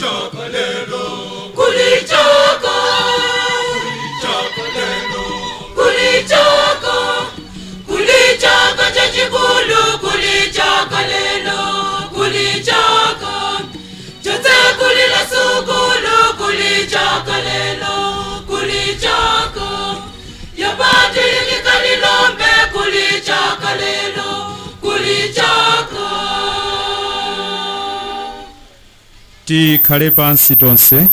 Kulichaka lelo, kulichaka, kulichaka lelo, kulichaka, kulichaka chachikulu, kulichaka lelo, kulichaka, chose kulila sukulu, kulichaka lelo, kulichaka, yabatiliki kalilombe, kulichaka lelo, kulichaka. Tikhale pansi tonse.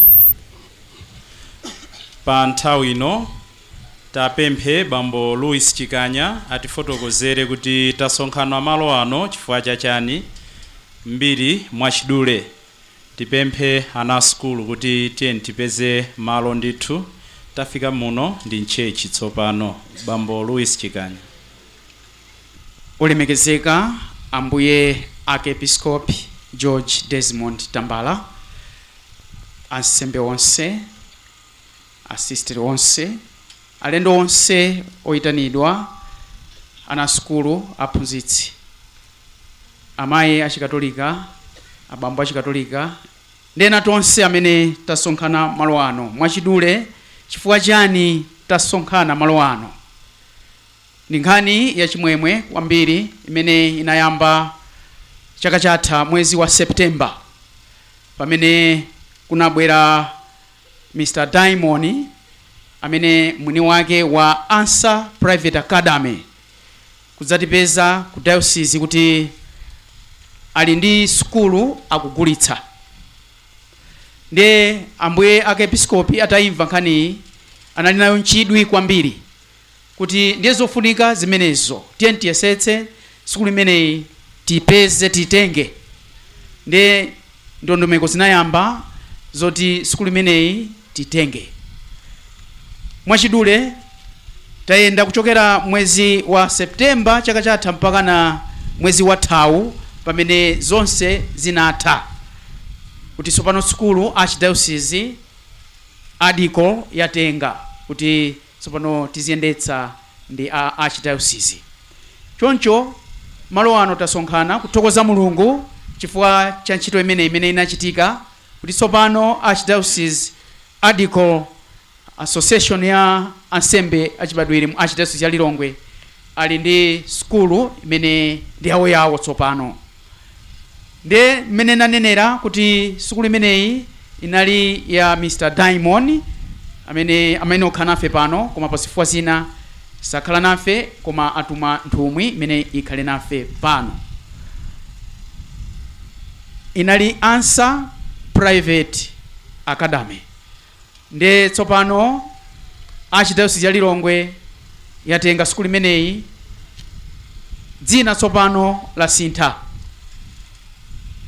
Pa nthawi ino tapemphe bambo Louis Chikanya atifotokozere kuti tasonkhana malo ano chifukwa chachani, mbiri mwachidule. Tipemphe ana sukulu kuti tiye tipeze malo ndithu. Tafika muno ndi ntchechi tsopano. Bambo Louis Chikanya. Olemekezeka Ambuye Archiepiscopi George Desmond Tambala, ansembe onse, asisteri onse, alendo onse oyitanidwa, ana sukulu, aphunzitsi, amayi achikatolika, abambo achikatolika, ndi ena tonse amene tasonkhana malo ano. Mwachidule, chifukwa chani tasonkhana malo ano? Ndi nkhani yachimwemwe kwambiri imene inayamba chaka chatha mwezi wa September, pamene kunabwera Mr. Diamond amene mwini wake wa Answer Private Academy kudzatipeza ku diocese kuti ali ndi sukulu akugulitsa. Ndiye Ambuye Archiepiscopi atayimva nkhaniyi anali nayo nchidwi kwambiri kuti ndiye zofunika zimenezo, tiye tiyesetse sukulu imeneyi tipeze, titenge. Ndiye ndondomeko zinayamba zoti sukulu imeneyi titenge. Mwachidule tayenda kuchokera mwezi wa Septemba chaka chatha mpaka na mwezi wa thawu pamene zonse zinatha kuti tsopano sukulu archdiocese adiko yatenga kuti tsopano tiziyendetsa ndi a archdiocese. Choncho malo ano tasonkhana kuthokoza Mulungu chifukwa cha ntchito imene inachitika kuti tsopano archdiocese adiko association ya ansembe achibadwire mu archdiocese ya Lilongwe ali ndi sukulu imene ndi yawoyawo tsopano. Ndiye mmene nanenera kuti sukulu imeneyi inali ya Mr. Diamond amene okhala nafe pano, koma pasifukwa zina sakhala nafe, koma atuma nthumwi imene ikhale nafe pano. Inali Answer Private Academy. Ndiye tsopano archdiocese ya Lilongwe yatenga sukulu imeneyi, dzina tsopano la sintha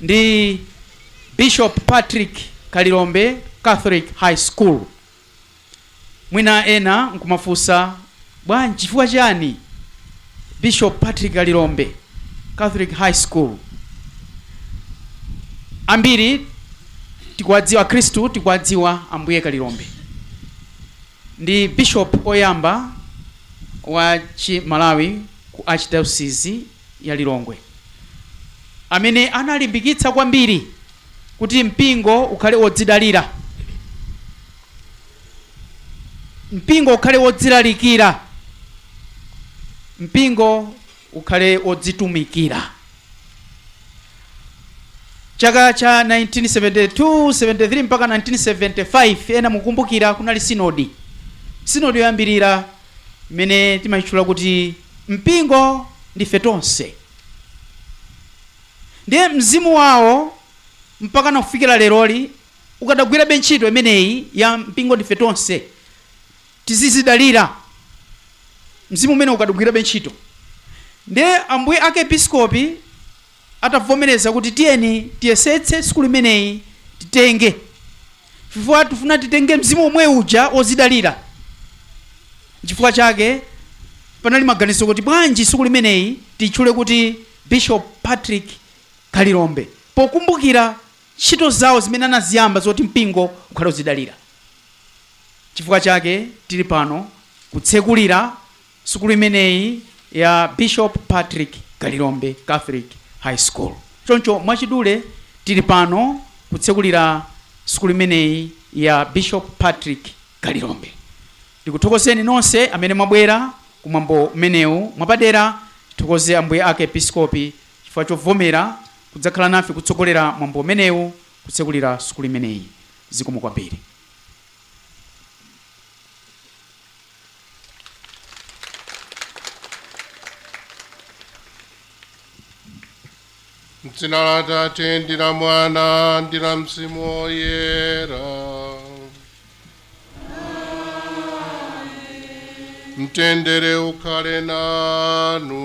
ndi Bishop Patrick Kalilombe Catholic High School. Mwina ena nkumafunsa bwanji chifukwa chani Bishop Patrick Kalilombe Catholic High School? Ambiri tikuwadziwa Khristu, tikuwadziwa Ambuye Kalilombe ndi bishop oyamba wa chi Malawi ku archdiocese ya Lilongwe, amene analimbikitsa kwambiri kuti mpingo ukhale wodzidalira, mpingo ukhale wodzilalikira, mpingo ukhale wodzitumikira. Chaka cha 1972, 73 mpaka 1975, ena mukumbukira kunali sinodi. Sinodi yoyambirira imene timayitchula kuti mpingo ndife tonse. Ndiye mzimu wawo mpaka nakufikira leroli ukadagwirabe ntchito imeneyi ya mpingo ndife tonse, tizizidalira, mzimu umene ukadagwirabe ntchito. Ndiye Ambuye Archiepiscopi atavomereza kuti tiyeni tiyesetse sukulu imeneyi titenge, chifukwa tifuna titenge mzimu omwe uja ozidalira. Chifukwa chake panali maganizo kuti bwanji sukulu imeneyi titchule kuti Bishop Patrick Kalilombe, pokumbukira ntchito zawo zimene anaziyamba zoti mpingo ukhale uzidalira. Chifukwa chake tili pano kutsekulira sukulu imeneyi ya Bishop Patrick Kalilombe Catholic High School. Choncho mwachidule tili pano kutsekulira sukulu imeneyi ya Bishop Patrick Kalilombe. Ndikuthokozeni nonse amene mwabwera kumwambo umenewu. Mwapadera tithokoze ambuye ake episkopi chifukwa chovomera kudzakhala nafe kutsogolera mwambo umenewu, kutsekulira sukulu imeneyi. Zikomo kwambiri. Mdzina la Atate ndi la Mwana ndi la Mzimu Woyera. Mtendere ukhale nanu.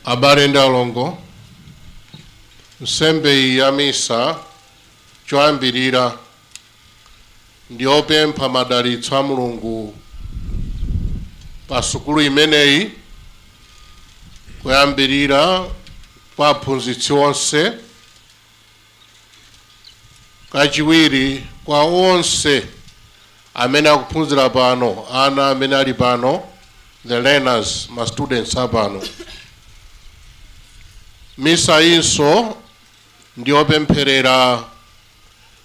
Abale ndi alongo, nsembe iyi ya misa choyambirira ndi yopempha madalitso a Mulungu pa sukulu imeneyi, kuyambirira kwa aphunzitsi onse, kachiwiri kwa onse amene akuphunzira pano, ana amene ali pano, the learners, ma students apano. Misa inso ndi yopempherera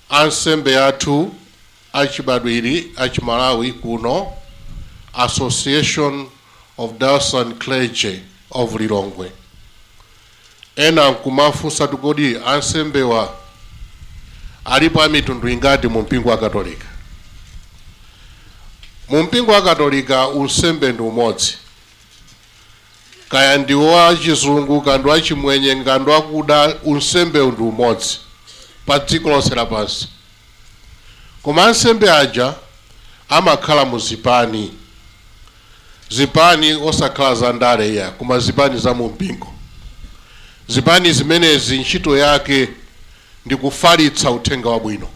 ansembe athu achibadwiri achimalawi kuno, Association of Diocesan Clergy of Lilongwe. Ena nkumafunsa tikodi ansembewa alipo a mitundu ingati mu mpingo wa Katolika? Mu mpingo wa Katolika unsembe ndi umodzi, kaya ndi wa chizungu, kaya ndi wa chimwenye, kaya ndi wakuda, unsembe ndi umodzi pa dziko lonse lapansi. Koma ansembe aja amakhala mu zipani, zipani osakhala za ndale iya, koma zipani za mu mpingo. Zipani zimenezi ntchito yake ndi kufalitsa uthenga wabwino.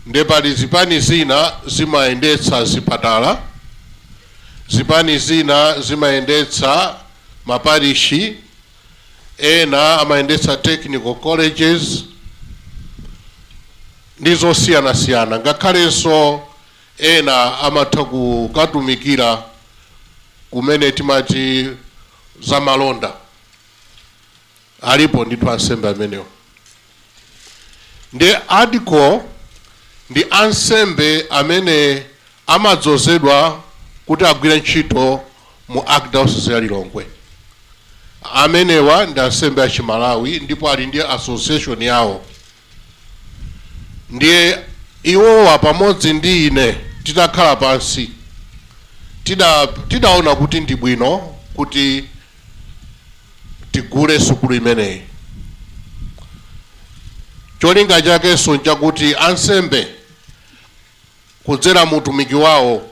Nde pali zipani zina zimayendetsa zipatala, zipani zina zimayendetsa maparishi, ena amayendetsa technical colleges ndi zosiyanasiyana. Ngakhalenso ena amatha kukatumikira kumene timati zamalonda. Alipo ndithu ansembe amenewo. Ndi ADCO ndi ansembe amene amadzozedwa kuti agwire ntchito mu Archdiocese ya Lilongwe. Amenewa ndi ansembe achimalawi ndipo ali ndi association yawo. Ndiye iwowa pamodzi ndi ine titakhala pansi tidaona kuti ndi bwino kuti tigule sukulu imeneyi. Cholinga chakenso nchakuti ansembe kudzera mu utumiki wawo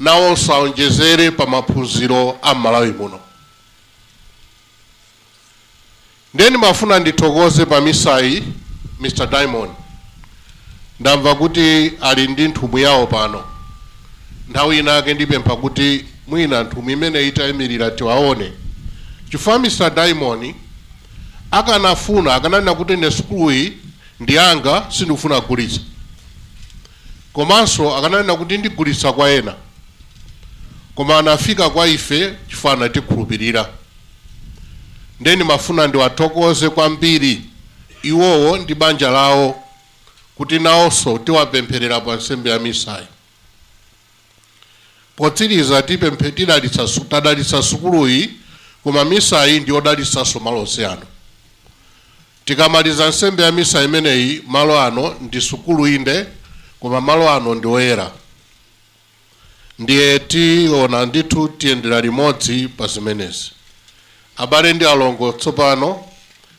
nawonso aonjezere pa maphunziro a Malawi muno. Ndiye ndimafuna ndithokoze pa misayi Mr. Diamond. Ndamva kuti ali ndi nthumwi yawo pano. Nthawi inake ndipempha kuti mwina nthumwi imene itayimirira tiwaone, chifukwa Mr. Diamond akanafuna akananena kuti ine sukuluyi ndi yanga, sindikufuna kugulitsa, komanso akananena kuti ndigulitsa kwa ena, koma anafika kwa ife chifukwa anatikhulupirira. Ndiye ndimafuna ndiwathokoze kwambiri iwowo ndi banja lawo kuti nawonso tiwapempherera pa nsembe ya misayi. Potsiriza tadalitsa sukuluyi, koma misayi ndi yodalitsanso malo onse ano. Tikamaliza nsembe ya misa imeneyi, malo ano ndi sukulu inde, koma malo ano ndi oyera. Ndiye tiona ndithu tiyendera limodzi pa zimenezi. Abale ndi alongo, tsopano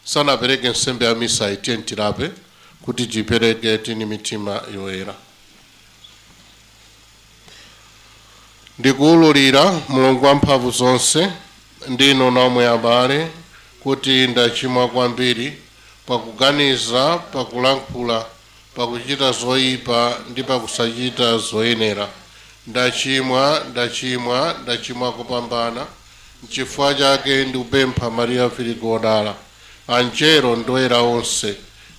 sanapereke nsembe ya misa, tiye tilape kuti tipereke tini mitima yoyera. Ndikuwululira Mulungu wamphamvu zonse ndinu nomwe abale kuti ndachimwa kwambiri pakuganiza, pakulankhula, pakuchita zoyipa ndi pakusachita zoyenera. Ndachimwa, ndachimwa, ndachimwa kupambana. Nchifukwa chake ndikupempha Maria Filipo wodala, anjelo ndi oyera onse,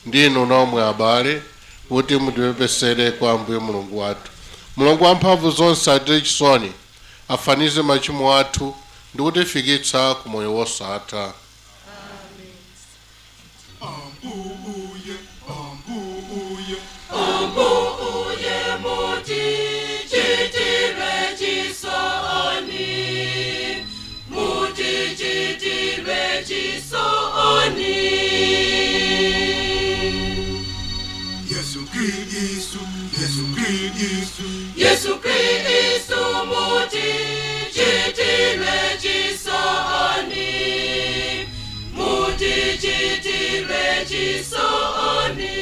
ndinu nomwe abale kuti mutipepesere kwa Ambuye Mulungu wathu. Mulungu wamphamvu zonse atire chisoni, Afanize machimo athu ndi kutifikitsa ku moyo wosatha. Ambuye, Ambuye, Ambuye mutichitire chisoni, mutichitire chisoni. Yesu Kristu, Yesu Kristu, Yesu Kristu mutichitire chisoni, mutichitire chisoni.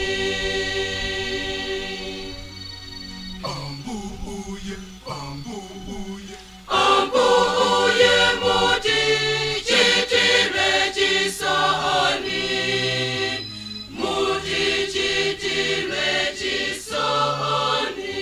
Ambuye, Ambuye, Ambuye mutichitire chisoni, mutichitire chisoni.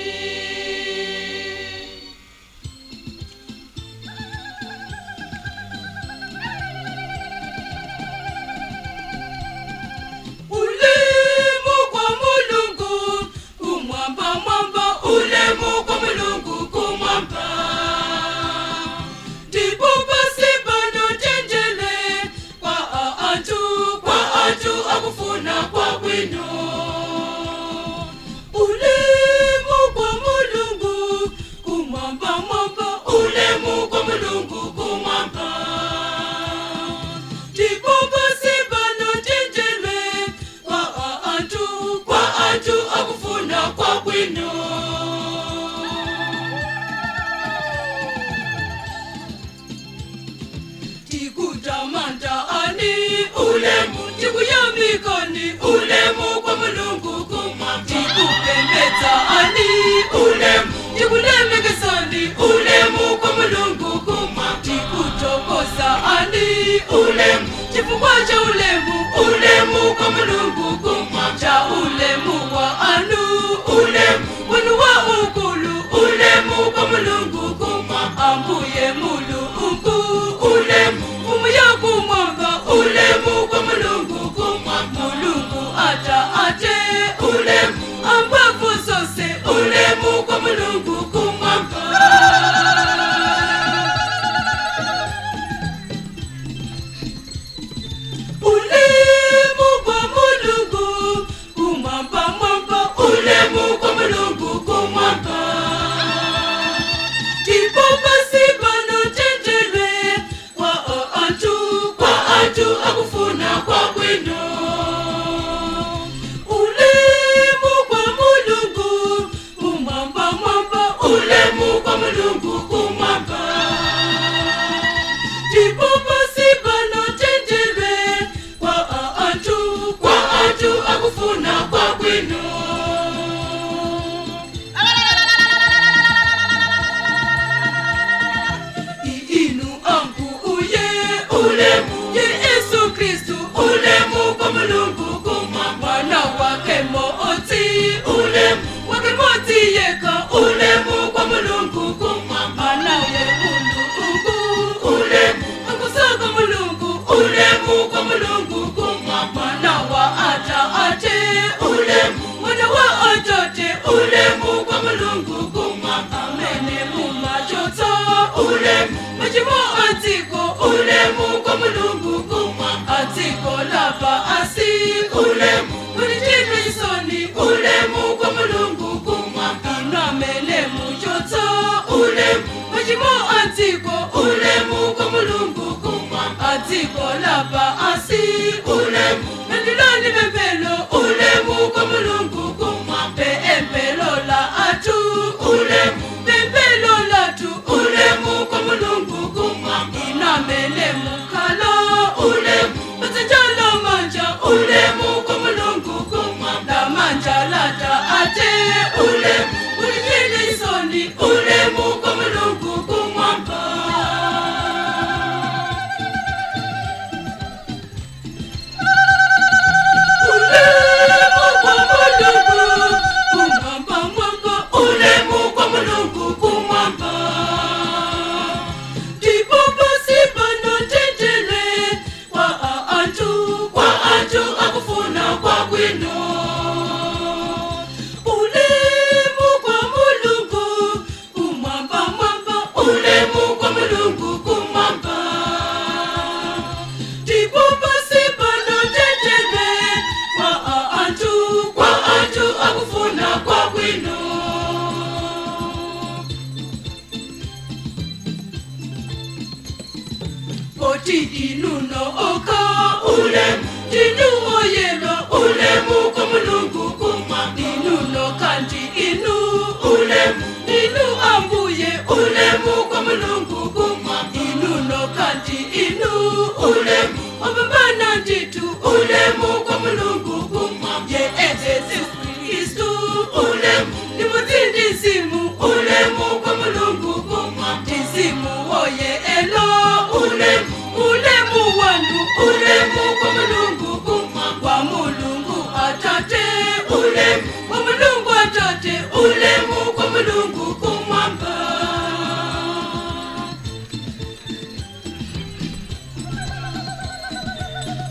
Ulemu kwa Mulungu kumwamba mwamba, ulemu kwa Mulungu kumwamba. Ndipo pasi pano tendele kwa anthu akufuna kwa bwino. Ulemu kwa Mulungu kumwamba mwamba, ulemu kwa Mulungu kumwamba. Ndipo pasi pano tendele kwa anthu akufuna kwa bwino. Tikutamanda ani ulemu, tikuyamikani ulemu kwa Mulungu kumwamba. Tikupembedza ani ulemu, tikulemekesani ulemu kwa Mulungu kumwamba. Tikutokoza ani ulemu, chifukwa cha ulemu, ulemu kwa Mulungu kumwamba. Cha ulemu wa anu ulemu, wanu wa ukulu ulemu kwa Mulungu kumwamba. Ambuye Mulungu ulemu, mfumu ya kumwamba ulemu kwa Mulungu kumwamba. Mulungu ata ate ulemu, ambapo zose ulemu kwa Mulungu kumwamba. Ulemu kwa Mulungu kumwamba mwamba, ulemu kwa Mulungu kumwamba. Ndipo pasi pano tendele kwa anthu akufuna kwa bwino. Ulemu kwa Mulungu kumwamba mwamba, ulemu kwa Mulungu kumwamba. Ndipo pasi pano tendele kwa anthu akufuna kwa bwino. Inu Ambuye ulemu, Yesu Kristu ulemu kwa Mulungu kumwamba. Mwana wake mooti ulemu, wake mooti yeka ulemu kwa Mulungu kumwamba. Anaye Mulungu ulemu, akusaka Mulungu ulemu kwa Mulungu kumwamba. Mwana wa ata ate ulemu, mwana wa atate ulemu kwa Mulungu kumwamba. Amene mumachotsa ulemu, machimo atiko ulemu kwa Mulungu kumwamba. Atiko lapa asi ulemu, kunichitwe chisoni ulemu kwa Mulungu kumwamba. Inu amene muchotsa ulemu, machimo atiko ulemu kwa Mulungu kumwamba. Atiko lapa asi ulemu, landilani pemphero ulemu kwa Mulungu kumwamba. Pemphero la athu ulemu, pemphero lathu ulemu kwa Mulungu kumwamba. Inu amene mukhala ulemu, patsanjala manja ulemu kwa Mulungu kumwamba. La manja lata ate ulemu, ulichile chisoni ulemu kwa Mulungu kumwamba. Ulemu kwa Mulungu kumwamba mwamba, ulemu kwa Mulungu kumwamba. Ndipo pasi pano tendele kwa anthu akufuna kwa bwino. Ulemu kwa Mulungu Kanti inuno oka ulemu Dinu oyelo ulemu kwa mulungu kuma Inuno kanti inu ulemu Dinu ambuye ulemu kwa mulungu kuma Inuno kanti inu ulemu Obabana nditu ulemu kwa mulungu kuma Ye Yesu Kristu ulemu Nimuzindi simu ulemu kwa mulungu kuma Tisimu oye elo ulemu ulemu wanu ulemu kwa mulungu kuma Kwa mulungu atate ulemu kwa mulungu atate ulemu kwa mulungu kumwamba.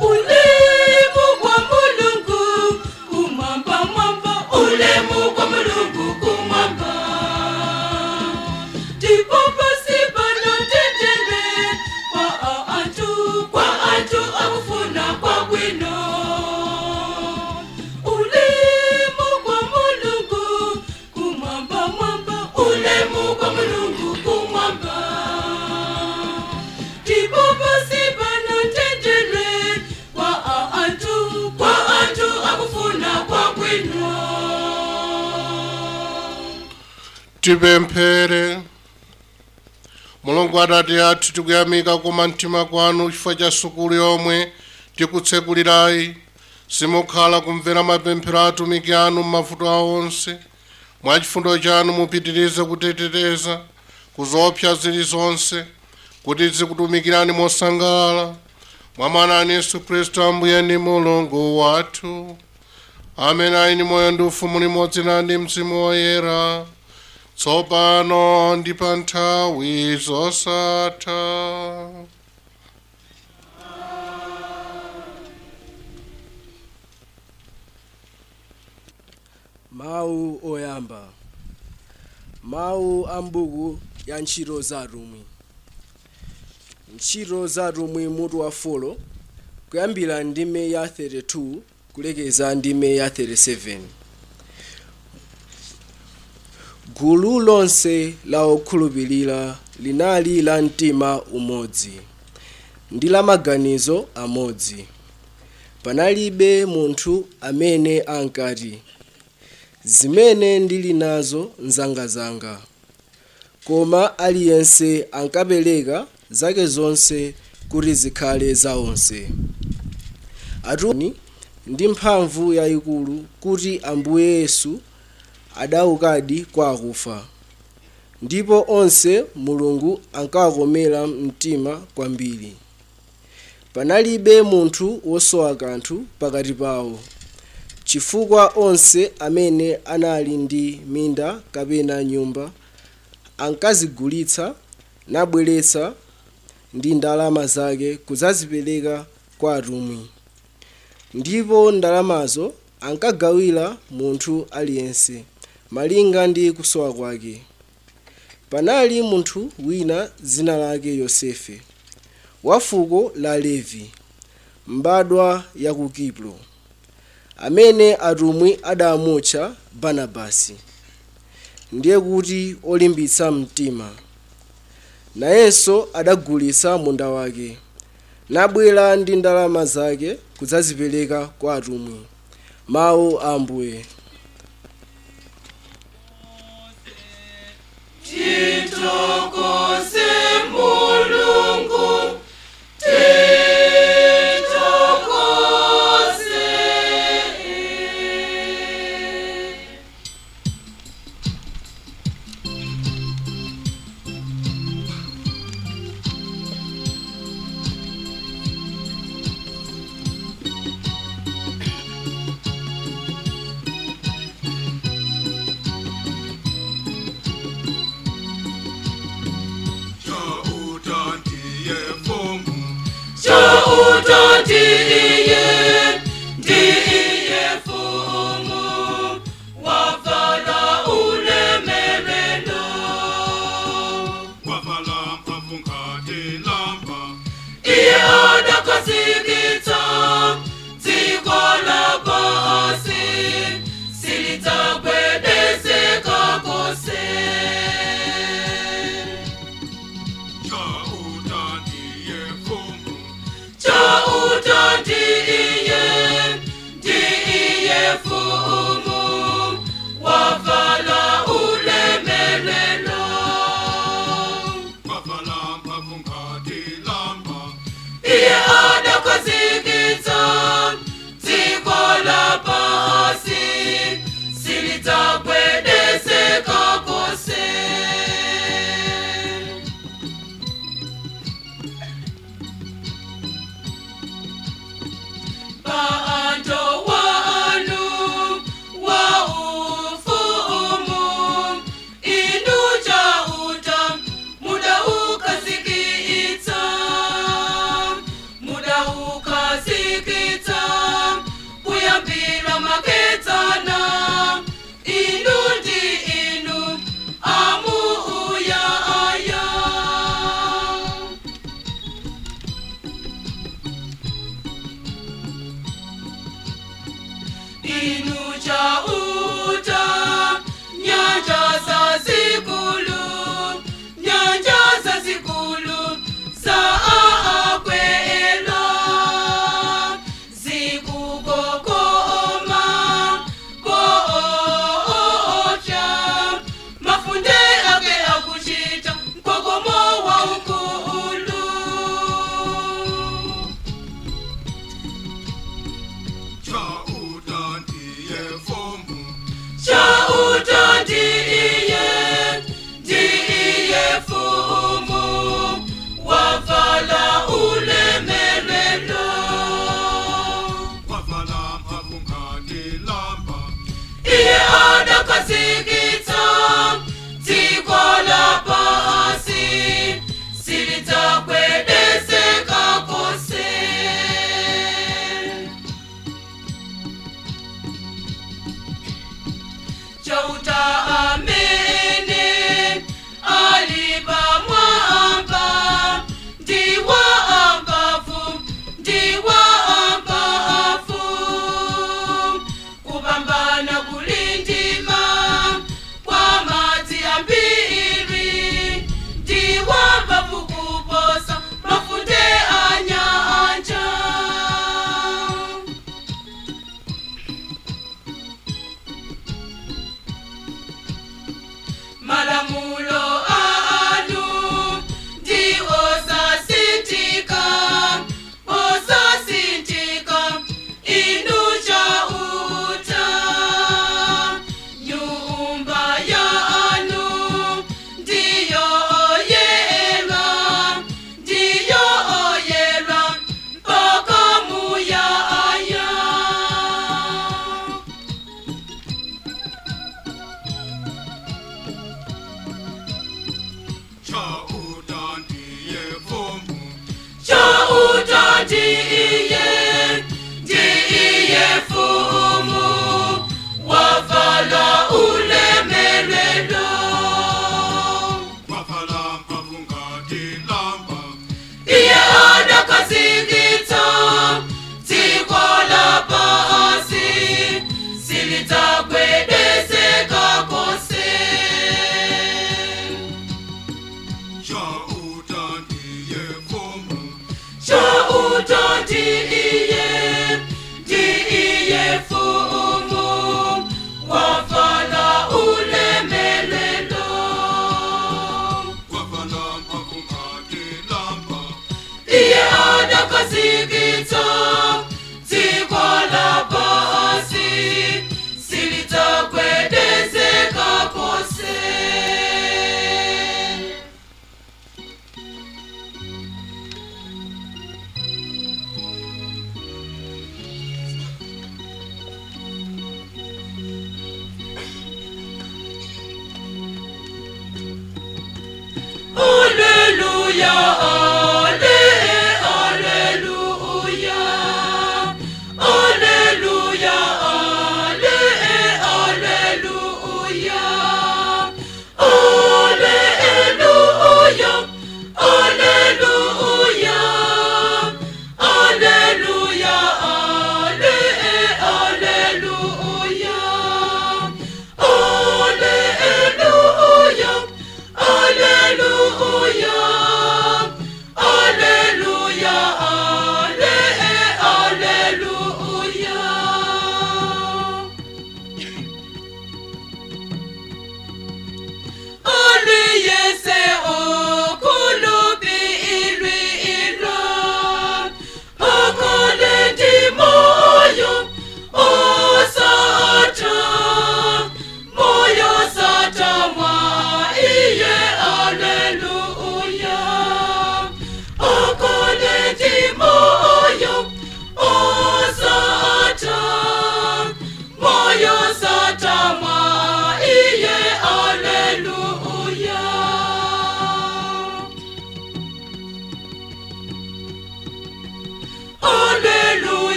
Ulemu kwa mulungu kumwamba mwamba ulemu kwa mulungu kumwamba. Ndipo pasi pano tendere kwa antu akufuna kwa bwino. Ulemu kwa mulungu kumwamba mwamba ulemu kwa mulungu kumwamba. Ndipo pasi pano tendere kwa antu akufuna kwa bwino. Tipemphere. Mulungu Atate athu, tikuyamika koma mtima kwanu chifukwa cha sukulu yomwe tikutsekulirayi. Simukhala kumvera mapemphero a atumiki anu m'mavuto awo onse. Mwa chifundo chanu mupitirize kutiteteza kuzoopsa zilizonse, kuti zikutumikirani mosangalala. Mwa Mwana anu Yesu Khristu Ambuye ndi Mulungu wathu, amene ali ndi moyo ndi ufumu limodzi ndi Mzimu Woyera, tsopano ndi pa nthawi zosatha. Mawu oyamba. Mawu a mbuku ya ntchito za atumwi. Ntchito za atumwi mutu wa 4 kuyambira ndime ya 32 kulekeza ndime ya 37. Gulu lonse la okhulupirira linali la mtima umodzi ndi la maganizo amodzi. Panalibe munthu amene ankati, zimene ndili nazo nzangazanga, koma aliyense ankapereka zake zonse kuti zikhale za onse. Atumwi ndi mphamvu yayikulu kuti Ambuye Yesu adaukadi kwa akufa, ndipo onse Mulungu ankawakomera mtima kwambiri. Panalibe munthu wosowa kanthu pakati pawo, chifukwa onse amene anali ndi minda kapena nyumba ankazigulitsa nabweretsa ndi ndalama zake kudzazipereka kwa atumwi. Ndipo ndalamazo ankagawira munthu aliyense malinga ndi kusowa kwake. Panali munthu wina dzina lake Yosefe, wa fuko la Levi, mbadwa ya ku Kipro, amene atumwi adamutcha Barnabasi, ndiye kuti olimbitsa mtima. Nayenso adagulitsa munda wake, nabwera ndi ndalama zake kudzazipereka kwa atumwi. Mawu a Ambuye. Titokose Mulungu, titokose.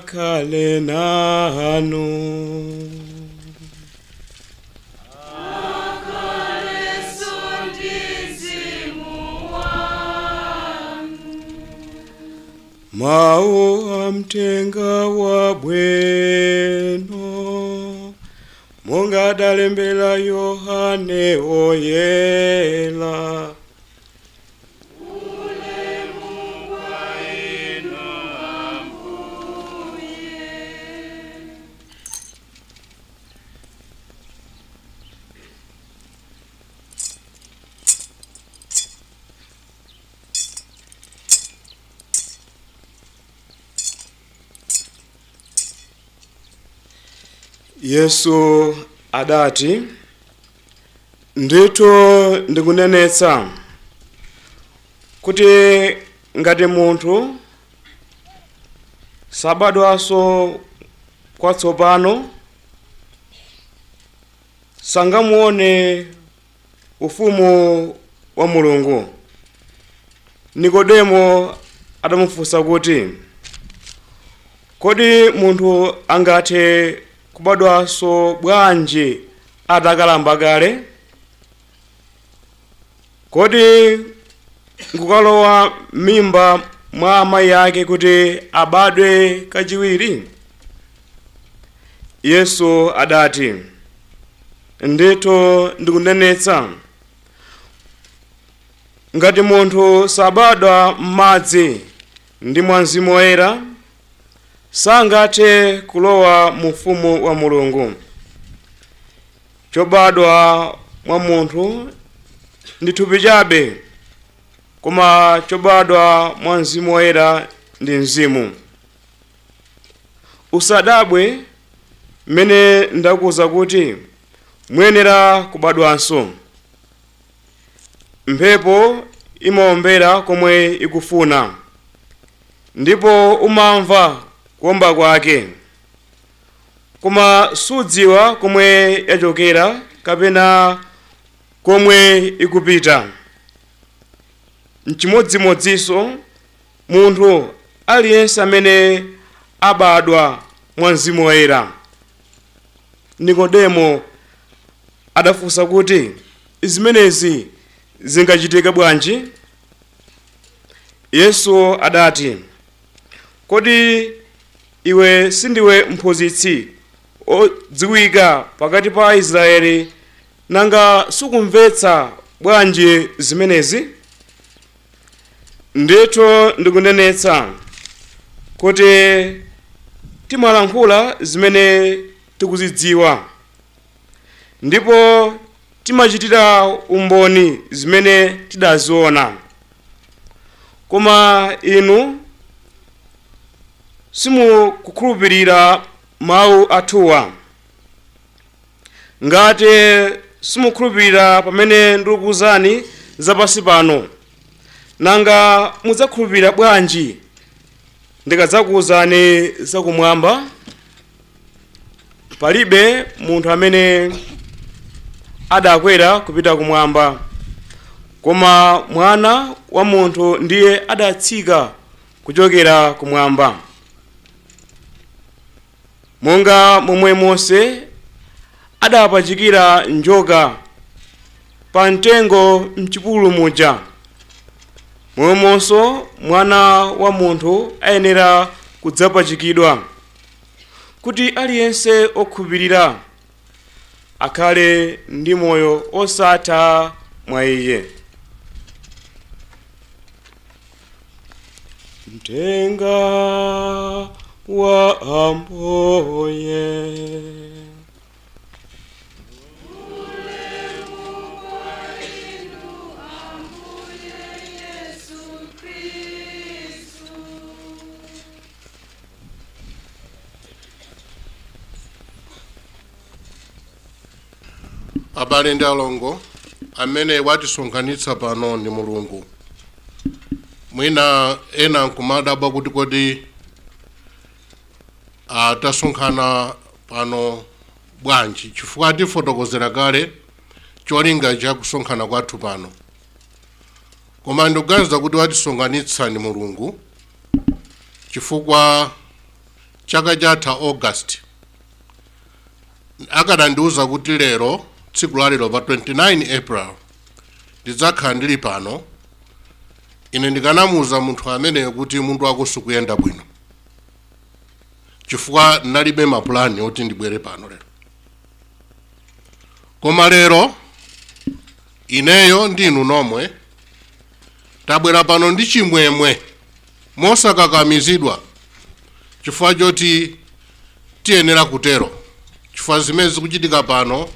Akhale nanu. Mau amtenga wa bwino monga adalembera Yohane oyera. Yesu adati, ndithu ndikunenetsa kuti ngati munthu sabadwanso kwatsopano sangamuone ufumu wa Mulungu. Nikodemo adamufunsa kuti, kodi munthu angathe kubadwanso bwanji atakalamba kale? Kodi nkukalowa m'mimba mwa amayi ake kuti abadwe kachiwiri? Yesu adati, ndithu ndikunenetsa ngati munthu sabadwa m'madzi ndi mwa Mzimu Woyera sangathe kulowa mu ufumu wa Mulungu. Chobadwa mwa munthu ndi thupi chabe, koma chobadwa mwa Mzimu Woyera ndi mzimu. Usadabwe mmene ndakuwuza kuti muyenera kubadwanso. Mphepo imawombera komwe ikufuna, ndipo umamva kuwomba kwake, koma sudziwa komwe yachokera kapena komwe ikupita. Mchimodzimodzinso munthu aliyense amene abadwa mwa Mzimu Woyera. Nikodemo adafunsa kuti, zimenezi zingachitika bwanji? Yesu adati, kodi iwe sindiwe mphunzitsi odziwika pakati pa Israeli, nanga sukumvetsa bwanji zimenezi? Ndithu ndikunenetsa kuti timalankhula zimene tikuzidziwa, ndipo timachitira umboni zimene tidaziona, koma inu simukukhulupirira mawu athuwa. Ngati simukhulupirira pamene ndikukuwuzani zapansi pano, nanga mudzakhulupirira bwanji ndikadzakuwuzani zakumwamba? Palibe munthu amene adakwera kupita kumwamba, koma mwana wa munthu ndiye adatsika kuchokera kumwamba. Monga momwe Mose adapachikira njoka pa mtengo mchipululu muja, momwemonso mwana wa munthu ayenera kudzapachikidwa, kuti aliyense okhulupirira akhale ndi moyo osatha mwa iye. Mtenga wa Ambuye. Abale ndi alongo, amene watisonkhanitsa pano ndi Mulungu. Mwina ena nkumadabwa kuti kodi tasonkhana pano bwanji, chifukwa tifotokozera kale cholinga cha kusonkhana kwathu pano. Koma ndikuganiza kuti watisonkhanitsa ndi Mulungu, chifukwa Chaka chatha August akadandiuza kuti lero, tsiku la lero pa 29 April, ndidzakhala ndili pano, ine ndikanamuuza munthu ameneyo kuti munthu wako sukuyenda bwino, chifukwa ndinalibe mapulani oti ndibwere pano lero. Koma lero ineyo ndinu nomwe tabwera pano ndi chimwemwe, mosakakamizidwa, chifukwa choti tiyenera kutero, chifukwa zimene zikuchitika pano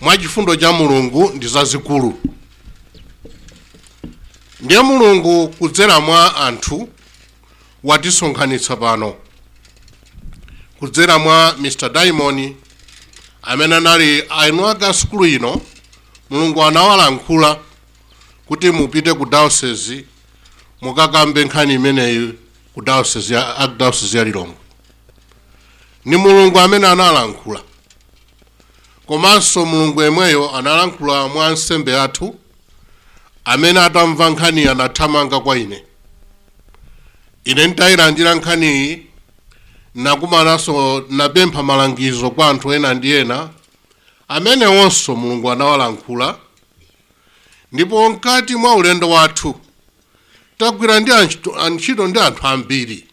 mwachifundo cha Mulungu ndi zazikulu. Ndiye Mulungu kudzera mwa anthu watisonkhanitsa pano, kudzera mwa Mr. Diamond amene anali eni ake sukulu ino. Mulungu anawalankhula kuti mupite ku diocese mukakambe nkhani imeneyi ku diocese ya Archdiocese ya Lilongwe. Ni Mulungu amene analankhula, komanso Mulungu yemweyo analankhula mwa ansembe athu amene atamva nkhaniyi anathamanga kwa ine. Ine nditayilandira nkhaniyi, nakumananso napempha malangizo kwa anthu ena ndi ena amene wonso Mulungu anawalankhula. Ndipo mkati mwa ulendo wathu tagwira ndi antchito ndi anthu ambiri,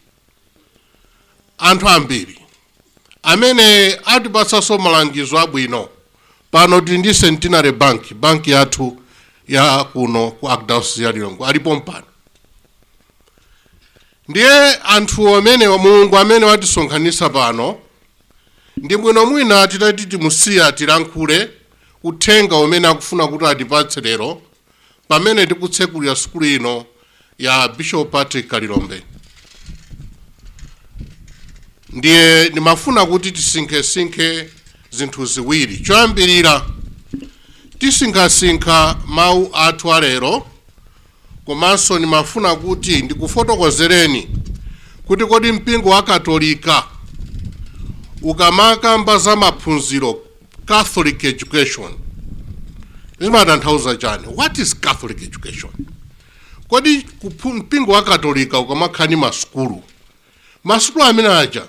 anthu ambiri amene atipatsanso malangizo abwino. Pano tili ndi Centenary Bank, banki yathu ya kuno ku Archdiocese ya Lilongwe, alipo mpano. Ndiye anthu amene Mulungu amene watisonkhanitsa pano, ndi bwino mwina titati timusiya tilankhule uthenga umene akufuna kuti atipatse lero pamene tikutsekulira sukulu ino ya Bishop Patrick Kalilombe. Ndiye ndimafuna kuti tisinkhesinkhe zinthu ziwiri. Choyambirira, tisinkhasinkha mawu athu alero, komanso ndimafuna kuti ndikufotokozereni kuti kodi mpingo wa Katolika ukamakamba za maphunziro, Catholic education, zimatanthauza chani? What is Catholic education? Kodi mpingo wa Katolika ukamakhala ndi masukulu, masukulu amene aja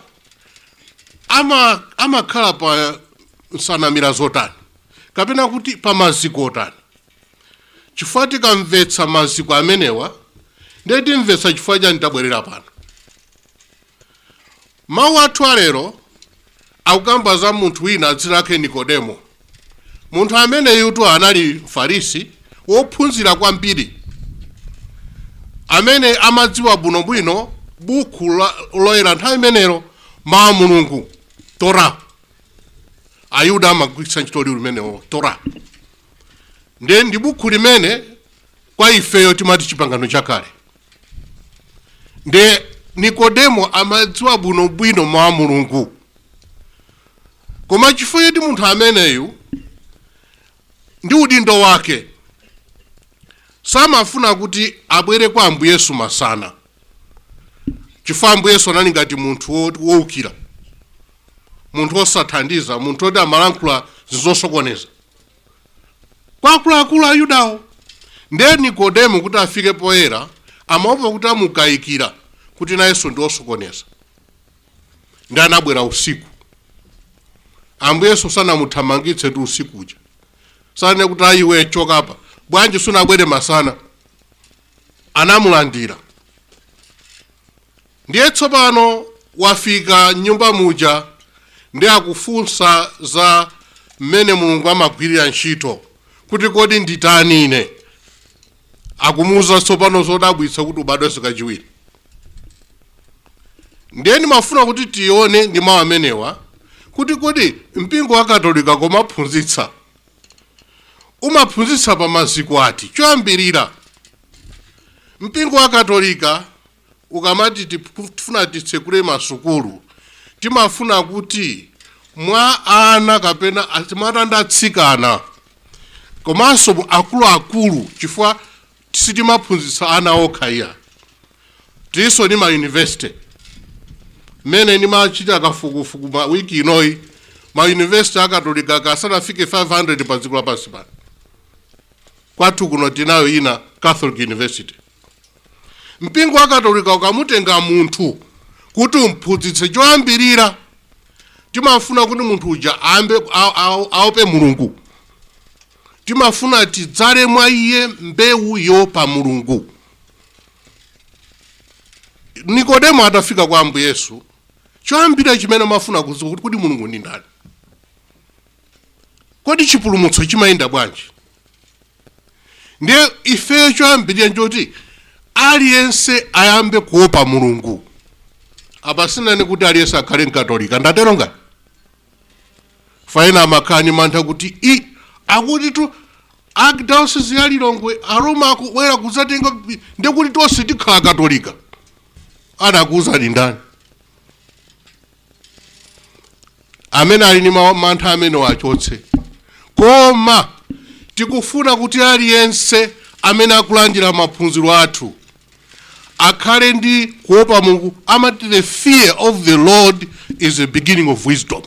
amakhala pa nsanamira zotani, kapena kuti pa maziko otani? Chifukwa tikamvetsa maziko amenewa, ndiye timvetsa chifukwa chani tabwerera pano. Mawu athu alero akukamba za munthu wina dzina lake Nikodemo. Munthu ameneyutu anali Mfarisi wophunzira kwambiri, amene amadziwa bwinobwino buku loyera nthawi imenelo, mawu a Mulungu, Torah. Ayuda amagwiritsa ntchito liwu limenewo, Torah. Ndiye ndi buku limene kwa ifeyo timati Chipangano Chakale. Ndiye Nikodemo amadziwa bwinobwino mawu a Mulungu, koma chifukwa choti munthu ameneyu ndi udindo wake samafuna kuti abwere kwa Ambuye Yesu masana, chifukwa Ambuye Yesu anali ngati munthu wowukira, munthu wosathandiza, munthu woti amalankhula zosokoneza kwa akuluakulu Ayudawo. Ndiye Nikodemo kuti afike poyera amaopa kuti amukayikira kuti nayenso ndi wosokoneza, ndi anabwera usiku. Ambuye Yesu sanamuthamangitse tu usiku uja, sanene kuti ayiwe chokapa, bwanji sunabwere masana? Anamulandira. Ndiye tsopano wafika nyumba muja, ndi akufunsa za mmene Mulungu amagwirira ntchito, kuti kodi nditani ine? Akumuwuza tsopano zodabwitsa kuti ubadwenso kachiwiri. Ndiye ndimafuna kuti tione ndi mawu amenewa kuti kodi mpingo wa Katolika komaphunzitsa, umaphunzitsa pa maziko ati? Choyambirira, mpingo wa Katolika ukamati tifuna titsekule masukulu, timafuna kuti mwa ana kapena timati atsikana komanso akuluakulu, chifukwa sitimaphunzitsa ana okha iya, tilinso ndi ma university. Mmene ndimachita kafukufuku ma wiki inoyi, ma university akatolika kasanafike 500 pa dziko lapansi pano. Kwathu kuno tinayo ina, Catholic University. Mpingo wa Katolika ukamutenga munthu Kuti umphunzitse choyambirira, timafuna kuti munthu uja ambe aope Mulungu. Timafuna tidzale mwa iye mbewu yopa Mulungu. Nikodemo atafika kwa Ambuye Yesu, choyambira chimene amafuna kudziwa kuti kodi Mulungu ndi ndani, kodi chipulumutso chimayenda bwanji. Ndiye ifeyo choyambirira njoti aliyense ayambe kuopa Mulungu. Apa sinani kuti aliyense akhale mkatolika, ndatero ngati faina amakhala mantha kuti i akuti tu archdiocese ya Lilongwe Aroma akubwera kudzatenga, ndekuti tonse tikhala katolika. Adakuwuzani ndani? Amene ali ndi mantha amene wachotse. Koma tikufuna kuti aliyense amene akulandira maphunziro athu akhale ndi kuopa Mulungu. Amati the fear of the Lord is the beginning of wisdom.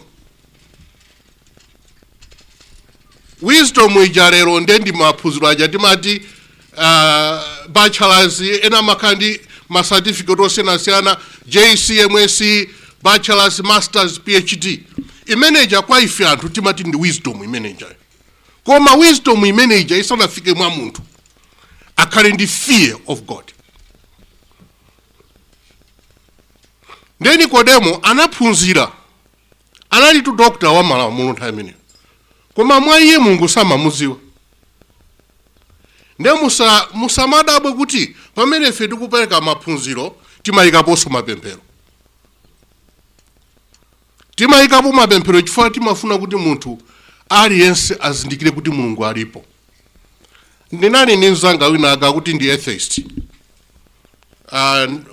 Wisdom ija lero nde ndi maphunziro aja timati bachelors, ena amakhala ndi ma certificate osiyanasiyana, JCMSC, bachelors, masters, PhD. Imeneja kwa ife anthu timati ndi wisdom imeneja. Koma wisdom imeneja isanafike mwa munthu, akhale ndi fear of God. Ndiye Nikodemo anaphunzira, anali tu doctor wa malamulo nthawi imeneyo, koma mwa iye Mulungu samamudziwa. Ndiye musamadabwe kuti pamene ife tikupereka maphunziro timayikaponso mapemphero. Timayikapo mapemphero chifukwa timafuna kuti munthu aliyense azindikire kuti Mulungu alipo. Ndinali ndi mzanga wina akakuti ndi atheist.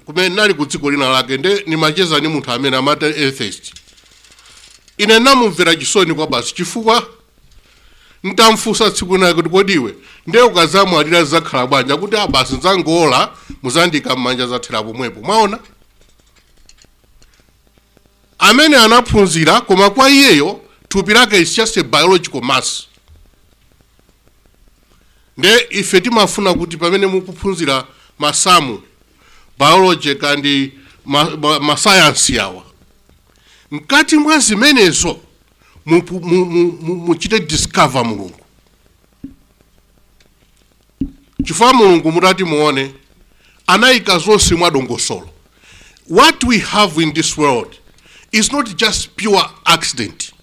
Kumene nali ku dziko lina lake, nde nimacheza ndi munthu amene amati atheist. Ine namumvera chisoni kwa basi, chifukwa ntamfunsa tsiku lina kuti kodi iwe ndiye ukazamwalira zidzakhala bwanji, akuti basi ndzangola muzandika m'manja zathera pomwepo. Mwaona amene anaphunzira, koma kwa iyeyo thupi lake is just a biological mass. Nde ife timafuna kuti pamene mukuphunzira masamu, biology kandi masayansi awa, mkati mwa zimenezo muchite discover Mulungu. Chifukwa Mulungu mutati muone anayika zonse mwa dongosolo. What we have in this world is not just pure accident.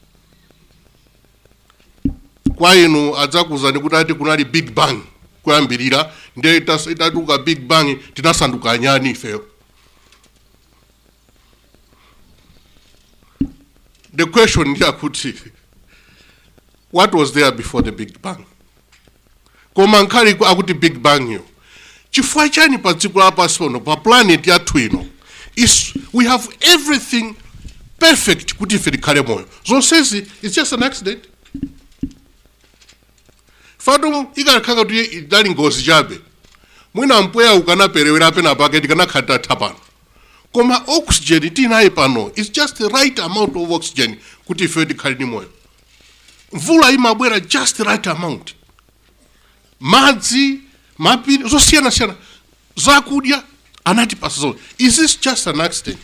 Kwa inu adzakuwuzani kuti ati kunali Big Bang kuyambirira, ndiye itatuka Big Bang tinasanduka anyani ifeyo. The question ndi akuti what was there before the Big Bang? Koma nkhali akuti Big Bang yo, chifukwa chani pa dziko lapansi pano, pa planet yathu ino, is we have everything perfect kuti ife tikhale moyo. Zonsezi is just an accident. Fatu ikanakhala kuti idali ngozi chabe, mwina mpweya ukanaperewera pena pake tikanakhala tatha pano. Koma oxygen tinayi pano is just the right amount of oxygen kuti ife tikhale ndi moyo. Mvula imabwera just the right amount, madzi, mapiri zosiyanasiyana, zakudya anatipasa zonse. Is this just an accident?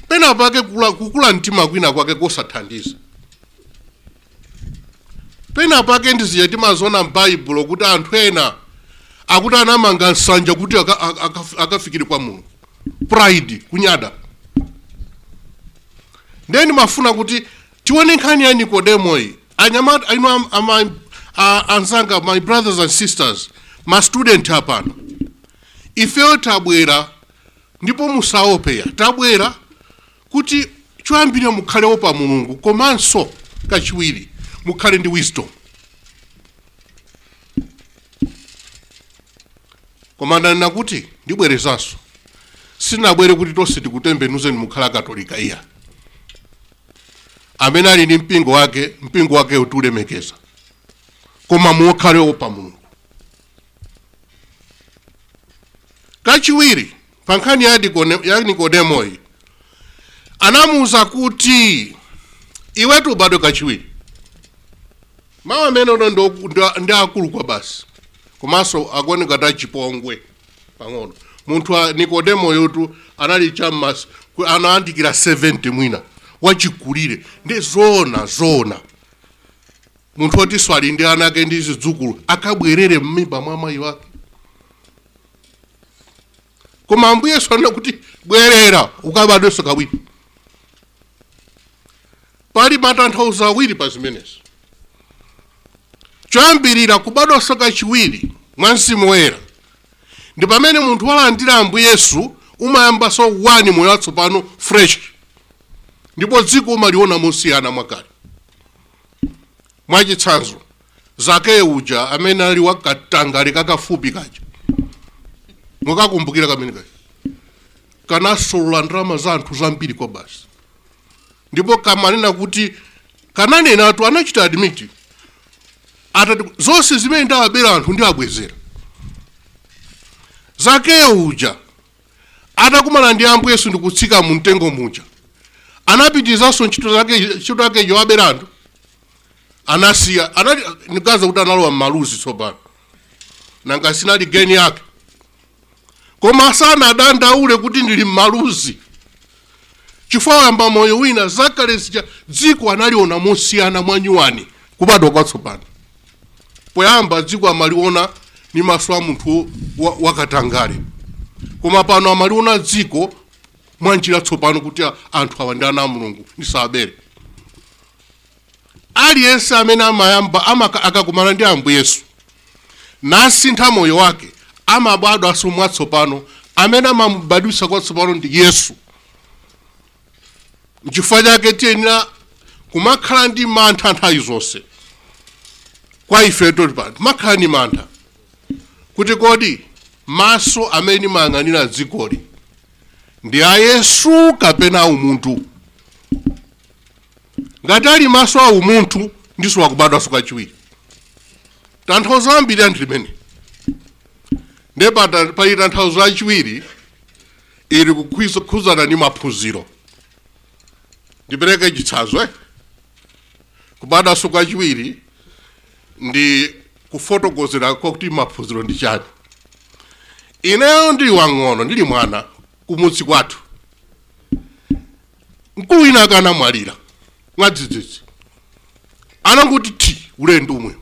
Pena pake kukula mtima kwina kwake kosathandiza. Pena pake ndiziye timaziona m'Baibulo kuti anthu ena akuti anamanga nsanja kuti akafikire kwa Mulungu. Pride, kunyada. Ndiye ndimafuna kuti tione nkhani ya Nikodemo iyi. Anyamata, inu anzanga, my brothers and sisters, ma student apano. Ifeyo tabwera, ndipo musaopeya, tabwera kuti choyambirira mukhale opa Mulungu, komanso kachiwiri mukhale ndi wisdom. Koma ndanena kuti ndibwerezanso, sinabwere kuti tonse tikutembenuzeni mukhala Katolika iya. Amene ali ndi mpingo wake, mpingo wake utiulemekeza, koma mukhale opa Mulungu. Kachiwiri, pa nkhani ya Nikodemo iyi, anamuwuza kuti iwetu ubadwe kachiwiri. Mawu amene ono ndi akulu kwa basi, komanso akuoneka ta chipongwe pang'ono. Munthu wa Nikodemo yotu anali chammas anayandikira 70 mwina wachikulire. Ndi zoona zoona munthu oti swali ndi ana ake ndi zidzukulu akabwerere m'mimba mwa amayi wake. Koma Ambuye Yesu anena kuti bwerera ukabadwenso kawiri. Pali matanthauzo awiri pa zimenezi. Choyambirira, kubadwanso kachiwiri mwa Mzimu Woyera ndi pamene munthu walandira Ambuye Yesu, umayambanso wani moyo watsopano, fresh, ndipo dziko umaliona mosiyana mwakale. Mwachitsanzo, Zakeyu uja amene ali wakatangale kakafupi kaja, mukakumbukira kamene kaja, kanasolola ndalama za anthu zambiri kwa basi, ndipo kamanena kuti kananenatu, anachita admit atati zonse zimene ndawabera anthu ndiwabwezera. Zakeyu uja atakumana ndi Ambuye Yesu ndikutsika mu mtengo muja, anapitizanso ntchito zake, ntchito yake yowabera anthu anasiya. Anati ndikaza kuti analowa m'maluzi tsopano, nanga sinali geni yake, koma sanadandaule kuti ndili m'maluzi chifukwa wayamba moyo wina. Zakale zija dziko analiona mosiyana mwanyuwani, kubadwa kwatsopano. Poyamba dziko amaliona ni maso a munthu wakatangale, koma pano amaliona dziko mwanjira tsopano kuti anthu awa ndi ana a Mulungu, ndisabere. Aliyense amene amayamba akakumana ndi Ambuye Yesu nasintha moyo wake amabadwanso mwatsopano. Amene amamubadwisa kwatsopano ndi Yesu. Nchifukwa chake tiyenera kumakhala ndi mantha nthawi zonse. Kwa ife toli pano timakhala ndi mantha kuti kodi maso amene mayang'anira dzikoli ndi a Yesu kapena a umunthu? Ngati ali maso a umunthu, ndiso wakubadwanso kachiwiri. Tanthauzo ambiri anthu limene ndiye pali tanthauzo lachiwiri ili kukhuzana ndi maphunziro. Ndipereke chitsanzo. Kubadwanso kachiwiri ndi kufotokozera kwakuti maphunziro ndi chani. Ineyo ndili wang'ono, ndili mwana, kumudzi kwathu mkulu wina akanamwalira mwadzidzidzi, ananguti thi ulendo umwe,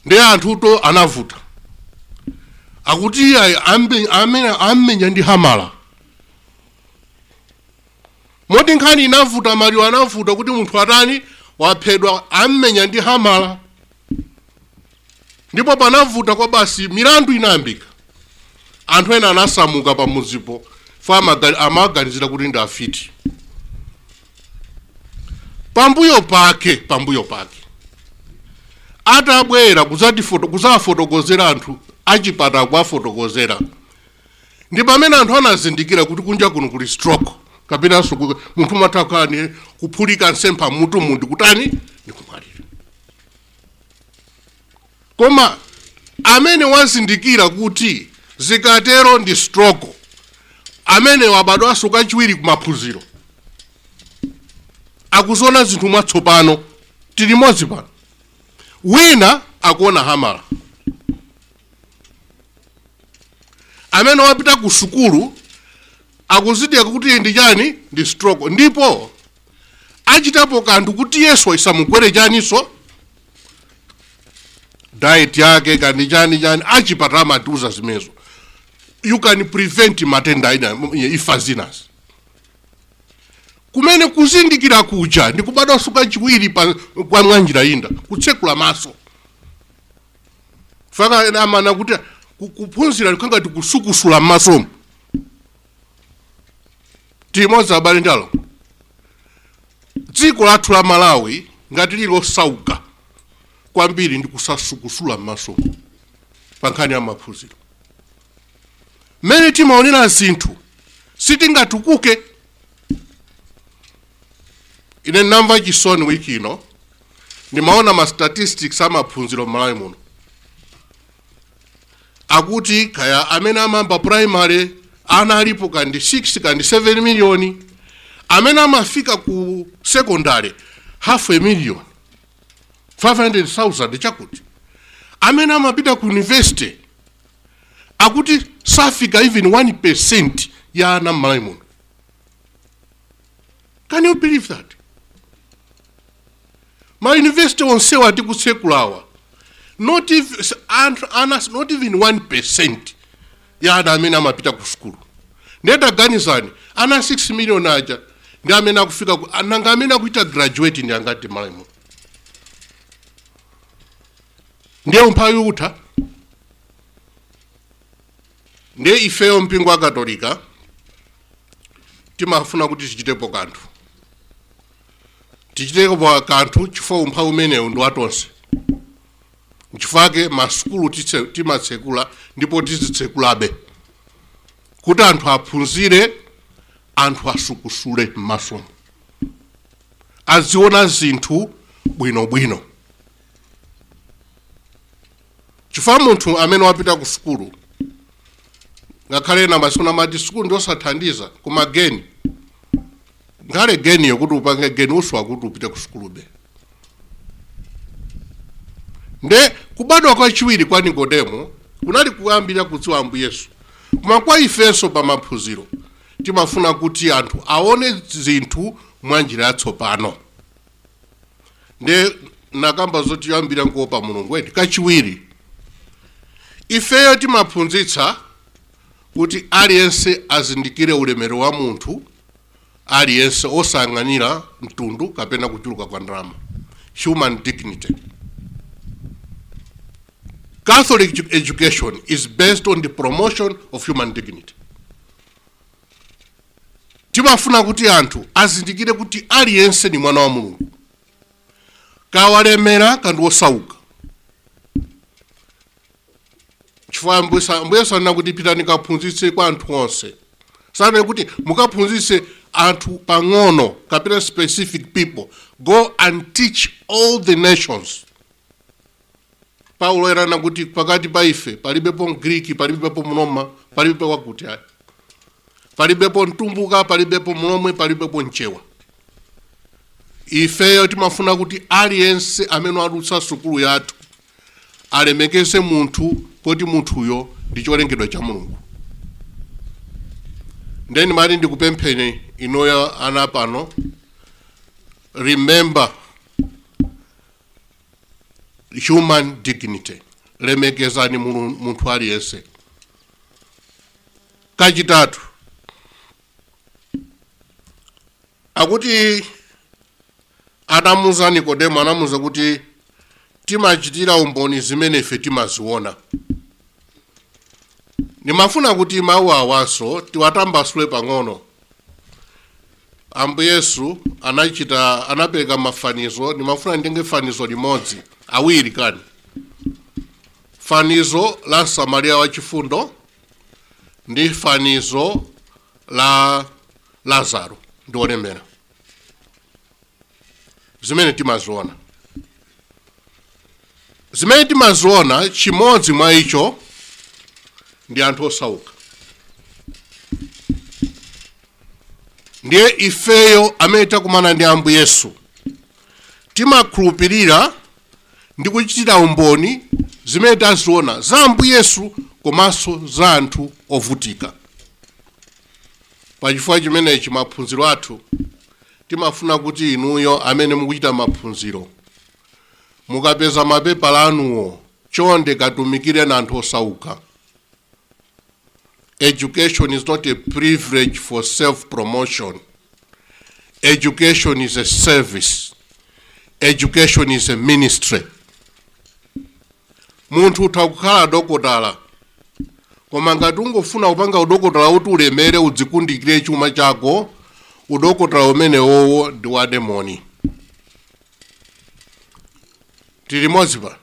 ndi anthuto anavuta akuti iye amene amenya ndi hamala, moti nkhani inavuta, maliro anavuta kuti munthu atani, waphedwa, ammenya ndi hamala, ndipo panavuta kwa basi. Milandu inayambika, anthu ena anasamuka pamudzipo fa amaganizira kuti ndi afiti. Pambuyo pake atabwera kudzafotokozera anthu achipatala, kuwafotokozera, ndi pamene anthu anazindikira kuti kunja kuno kuli stroke kapenanso munthu umatha kukhala ni kuphulika msempha mutu mu ndikutani, ndikumwalira. Koma amene wazindikira kuti zikatero ndi stroke, amene wabadwanso kachiwiri kumaphunziro, akuziona zinthu mwatsopano. Tili modzi pano, wina akuona hamala. Amene wapita ku sukulu akuzindikira kuti ndi chani, ndi stroke, ndipo achitapo kanthu kuti Yesu isamugwere chaninso, diet yake kandi chani chani, achipatala amatiuza zimenezo. You can prevent matenda ina ifa zinazi. Kumene kuzindikira kuja ndi kubadwanso kachiwiri kwa mwanjira inda kutsekula maso. Faka amana kuti kuphunzira ngati kusukusula m'masomo. Timodzi, abale ndalo, dziko lathu la Malawi ngati lili losauka kwambiri ndi kusasukusula m'masomo pa nkhani ya maphunziro. Mmene timaonera zinthu sitingatukuke. Ine ndinamva chisoni wiki ino, ndimaona ma statistics amaphunziro m'Malawi muno, akuti kaya amene amayamba primary ana alipo kandi 6 kandi 7 miliyoni, amene amafika ku secondary half a million, 500,000 chakuti, amene amapita ku university Akuti safika even 1% ya ana m'Malawi muno. Can you believe that? Ma university onsewa atikutsekulawa, not if, anthu ana, not even 1% ya ana amene amapita ku sukulu. Ndetaganizani, ana 6 million aja ndi amene akufika nanga amene akuita graduate ndi angati Malawi muno? Ndiye umphawi utha. Ndiye ifeyo mpingo wa Katolika timafuna kuti tichitepo kanthu, tichitepo kanthu, chifukwa umphawi umenewu ndi watonse. Nchifukwa masukulu timatsekula ndipo tizitsekulabe kuti anthu aphunzire, anthu asukusule m'masomo, aziona zinthu bwinobwino. Chifukwa munthu amene wapita ku sukulu, ngakhale ena masiku amati sukulu ndiosathandiza, koma geni, ngakhale geniyo, kuti upange geni uswa kuti upite ku sukulube. Nde kubadwa kwachiwiri kwa Nikodemo kunali kuyambira kudziwa Ambuye Yesu. Koma kwa ifenso pa maphunziro timafuna kuti anthu aone zinthu mwa njira yatsopano. Nde nakamba zoti yoyambira nkuopa Mulungu eti. Kachiwiri, ifeyo timaphunzitsa kuti aliyense azindikire ulemero wa munthu aliyense, osayang'anira mtundu kapena kuchuluka kwa ndalama, human dignity. Catholic education is based on the promotion of human dignity. Timafuna kuti anthu azindikire kuti aliyense ni mwana wa Mulungu, kawalemera kandi wosauka. Chifukwa Ambuye sanena kuti pitani kaphunzitse kwa anthu onse, sanena kuti mukaphunzitse anthu pang'ono kapena specific people. Go and teach all the nations. Paulo anena kuti pakati pa ife palibepo Mgriki, palibepo Mroma, palibepo wakuti ayi, palibepo Mtumbuka, palibepo Mlomwe, palibepo Mchewa. Ifeyo timafuna kuti aliyense amene adutsa sukulu yathu alemekeze munthu, poti munthuyo ndi cholengedwa cha Mulungu. Ndeni mati ndikupempheni inoyo ana pano, remember human dignity, lemekezani munthu aliyense. Kachitatu, akuti anamuza Nikodemo, anamuza kuti timachitira umboni zimene ife timaziona. Ndimafuna kuti mawu awanso tiwatambasule pang'ono. Ambuye Yesu anapereka mafanizo. Ndimafuna nditenge fanizo limodzi, awiri kani, fanizo la Msamariya wachifundo ndi fanizo la Lazaro ndi olemera. Zimene timaziona, zimene timaziona, chimodzi mwa icho ndi anthu osauka. Ndiye ifeyo amene takumana ndi Ambuye Yesu timakhulupirira ndi kuchitira umboni zimene taziona za Ambuye Yesu komanso za anthu ovutika. Pachifukwa chimenechi maphunziro athu timafuna kuti inuyo amene mukuchita maphunziro, mukapeza mapepala anuwo, chonde katumikire na anthu osauka. Education is not a privilege for self-promotion. Education is a service. Education is a ministry. Munthu utha kukhala dokotala, koma ngati ungofuna kupanga udokotala kuti ulemere, udzikundikire chuma chako, udokotala umenewowo ndi wa demoni. Tili limodzi pa?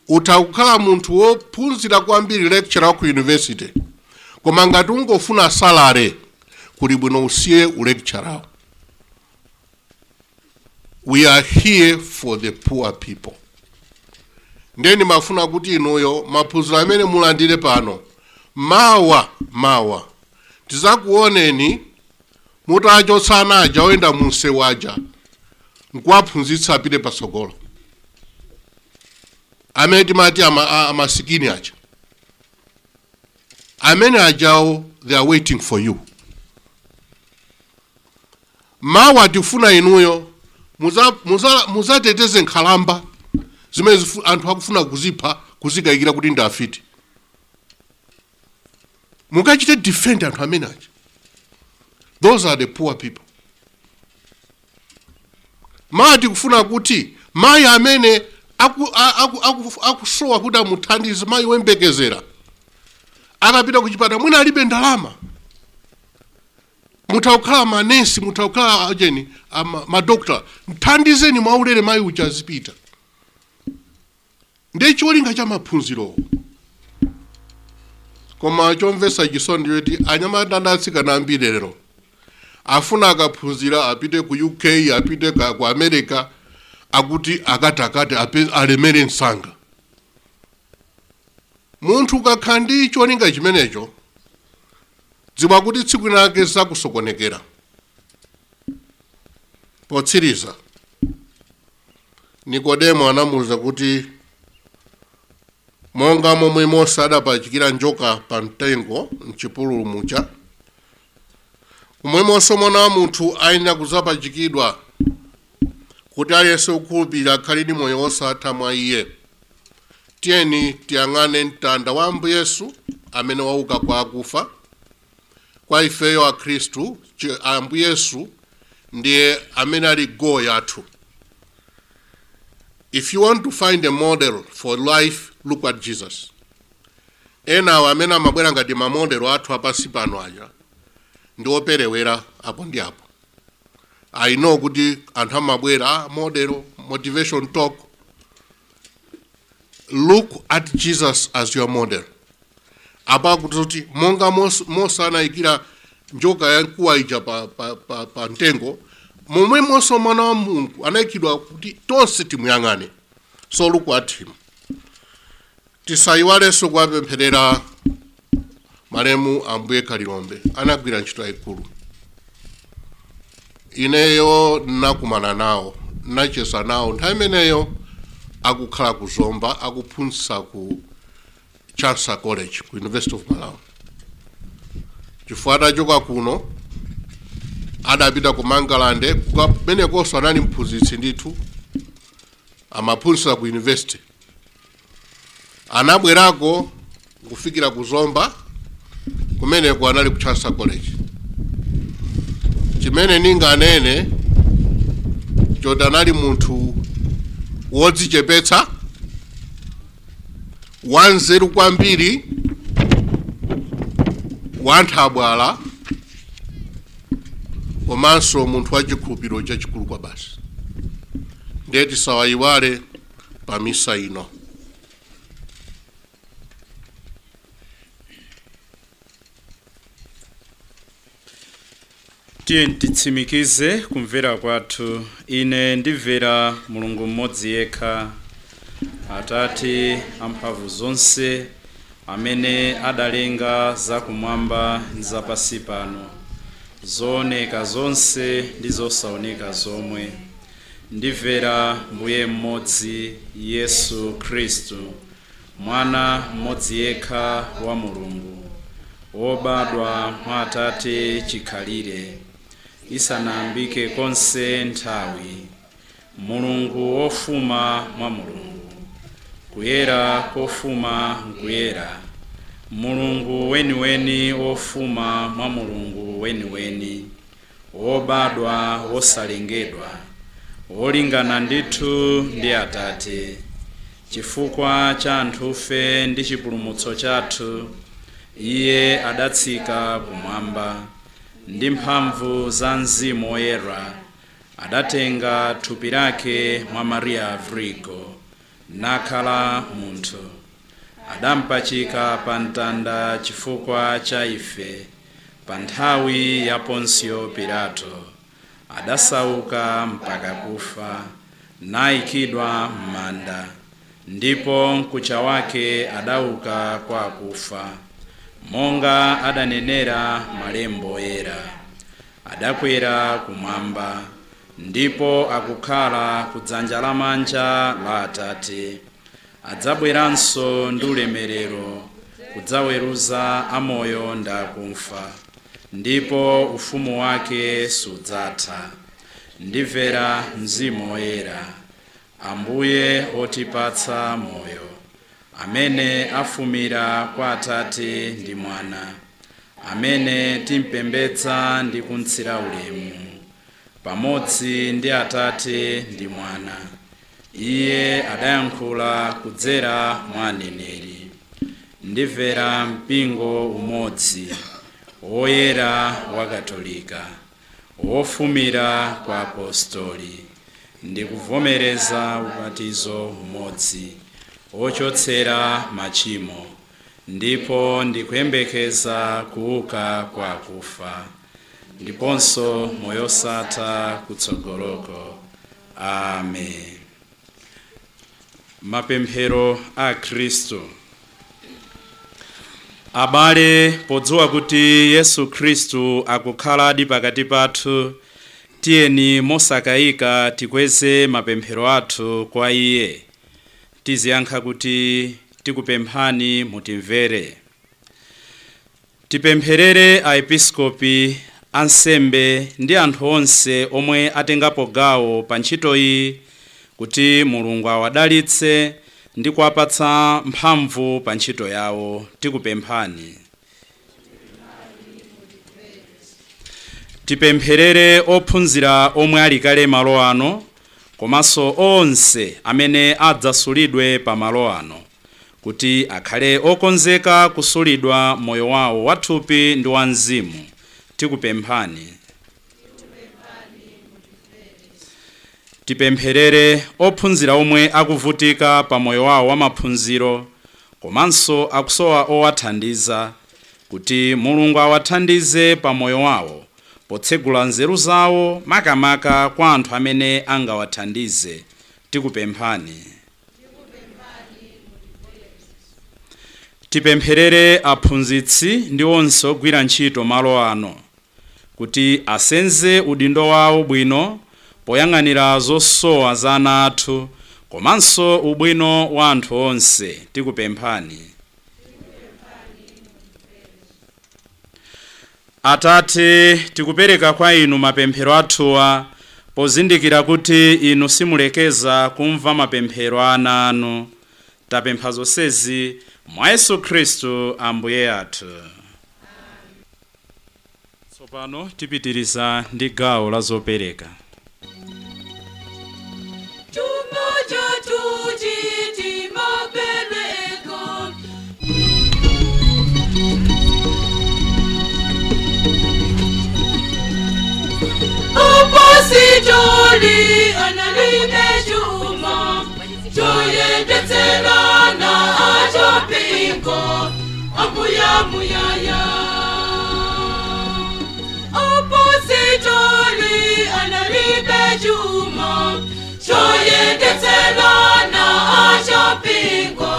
Utha kukhala munthu wophunzira kwambiri, lecturer ku university, koma ngati ungofuna salary, kuli bwino usiye ulecturer. We are here for the poor people. Ndeni mafuna kuti inuyo maphunziro amene mulandire pano, mawa mawa tizakuoneni mutachotsana aja oyenda munsewu aja nkuwaphunzitsa apite patsogolo, amene timati amasikini aja. Amene ajawo, they are waiting for you. Mawa tifuna inuyo muzateteze nkhalamba zimene anthu akufuna kuzipha, kuzikayikira kuti ndi afiti. Mukachite defend anthu amene aja. Those are the poor people. Mawa tikufuna kuti mayi amene akusowa kuti amuthandize, mayi wembekezera akapita kuchipatala mwina alibe ndalama, mutha kukhala manesi, mutha kukhala ajeni madokta, mthandizeni mwaulere mayi uja azipita. Ndiye cholinga cha maphunzirowo. Koma chomvetsa chisoni ndiyoti anyamata ndi atsikana ambiri lero afuna akaphunzira apite ku UK, apite ku America, akuti akatakate alemere msanga. Munthu ukakhala ndi cholinga chimenecho, dziwa kuti tsiku lake zakusokonekera. Potsiriza, Nikodemo anamuwuza kuti monga momwe Mose adapachikira njoka pa mtengo mchipululu muja, momwemonso Mwana wa Munthu ayenera kudzapachikidwa, kuti aliyense wokhulupirira akhale ndi moyo wosatha mwa iye. Tiyeni tiyang'ane mtanda wa Ambuye Yesu amene wauka kwa akufa. Kwa ifeyo Akhristu, Ambuye Yesu ndiye amene ali goal yathu. If you want to find a model for life, look at Jesus. Enawo amene amabwera ngati mamodelo athu apasi pano aja ndi operewera apo ndi apo. I know kuti anthu amabwera, model, motivation talk. Look at Jesus as your model. Apa kuti monga Mose anayikira njoka yamkuwa ija pa mtengo, momwemonso Mwana wa Mulungu anayikidwa kuti tonse timuyang'ane. So look at him. Tisayiwalenso kuwapempherera malemu Ambuye Kalilombe, anagwira ntchito yayikulu. Ineyo nakumana nawo, nacheza nawo nthawi imeneyo akukhala ku Zomba, akuphunzitsa ku Chancellor College ku University of Malawi, chifukwa atachoka kuno adapita ku Mangalande, kumenekonso anali mphunzitsi ndithu, amaphunzitsa ku university. Anabwerako kufikira ku Zomba, kumeneko anali ku Chancellor College. Chimene ninganene choti anali munthu wodzichepetsa, wanzeru kwambiri, wanthabwala, komanso munthu wachikhulupiriro chachikulu kwa basi. Ndiye tisawayiwale pa misa ino. Tiye titsimikize kumvera kwathu. Ine ndimvera Mulungu mmodzi yekha, Atate amphamvu zonse, amene adalenga zakumwamba ndi zapansi pano, zooneka zonse ndi zosaoneka zomwe. Ndimvera Mbuye mmodzi Yesu Khristu, Mwana mmodzi yekha wa Mulungu, wobadwa mwa Atate chikhalire, isanayambike konse nthawi, Mulungu wofuma mwa Mulungu, kuyera kofuma nkuyera, Mulungu weniweni wofuma mwa Mulungu weniweni, wobadwa wosalengedwa, wolingana ndithu ndi Atate. Chifukwa cha anthufe ndi chipulumutso chathu, iye adatsika kumwamba ndi mphamvu za Mzimu Woyera, adatenga thupi lake mwa Mariya Virgo, nakhala munthu. Adampachika pa mtanda chifukwa cha ife pa nthawi ya Ponsiyo Pilato. Adasauka mpaka kufa, nayikidwa m'manda, ndipo mkucha wake adauka kwa akufa, monga adanenera malembo oyera. Adakwera kumwamba, ndipo akukhala kudzanja lamanja la Atate. Adzabweranso ndi ulemerero kudzaweruza amoyo ndi akufa, ndipo ufumu wake sudzatha. Ndimvera Mzimu Woyera, Ambuye otipatsa moyo, amene afumira kwa Atate ndi Mwana, amene timpembedza ndi kumtsira ulemu pamodzi ndi Atate ndi Mwana. Iye adayankhula kudzera mwa aneneri. Ndimvera mpingo umodzi woyera wa Katolika, wofumira kwa apostoli, ndikuvomereza ubatizo umodzi wochotsera machimo, ndipo ndikuyembekeza kuuka kwa akufa ndiponso moyo osatha kutsogoloko. Amen. Mapemphero a Khristu. Abale, podziwa kuti Yesu Khristu akukhaladi pakati pathu, tiyeni mosakayika tikweze mapemphero athu kwa Iye. Tiziyankha kuti tikupemphani mutimvere. Tipempherere aepiskopi, ansembe ndi anthu onse omwe atengapo gawo pa ntchito iyi, kuti Mulungu awadalitse ndi kuwapatsa mphamvu pa ntchito yawo. Tikupemphani. Tipempherere ophunzira omwe ali kale malo ano, komanso onse amene adzasulidwe pa malo ano, kuti akhale okonzeka kusulidwa moyo wawo wathupi ndi wa mzimu. Tikupemphani. Tipempherere ophunzira omwe akuvutika pa moyo wawo wa maphunziro, komanso akusowa owathandiza, kuti Mulungu awathandize pa moyo wawo potsegula nzeru zawo makamaka kwa anthu amene angawathandize. Tikupemphani. Tipempherere aphunzitsi ndi onse ogwira ntchito malo ano, kuti asenze udindo wawo bwino poyang'anira zosowa za ana athu komanso ubwino wa anthu onse. Tikupemphani. Atate, tikupereka kwa inu mapemphero athuwa, pozindikira kuti inu simulekeza kumva mapemphero a ana anu. Tapempha zonsezi mwa Yesu Khristu Ambuye athu. Tsopano tipitiriza ndi gawo la zopereka. Chuma chathu chitimapereka. Apositoli analibe chuma choyendetserana achapingo ambuya muyaya. Apositoli analibe chuma choyendetserana achapingo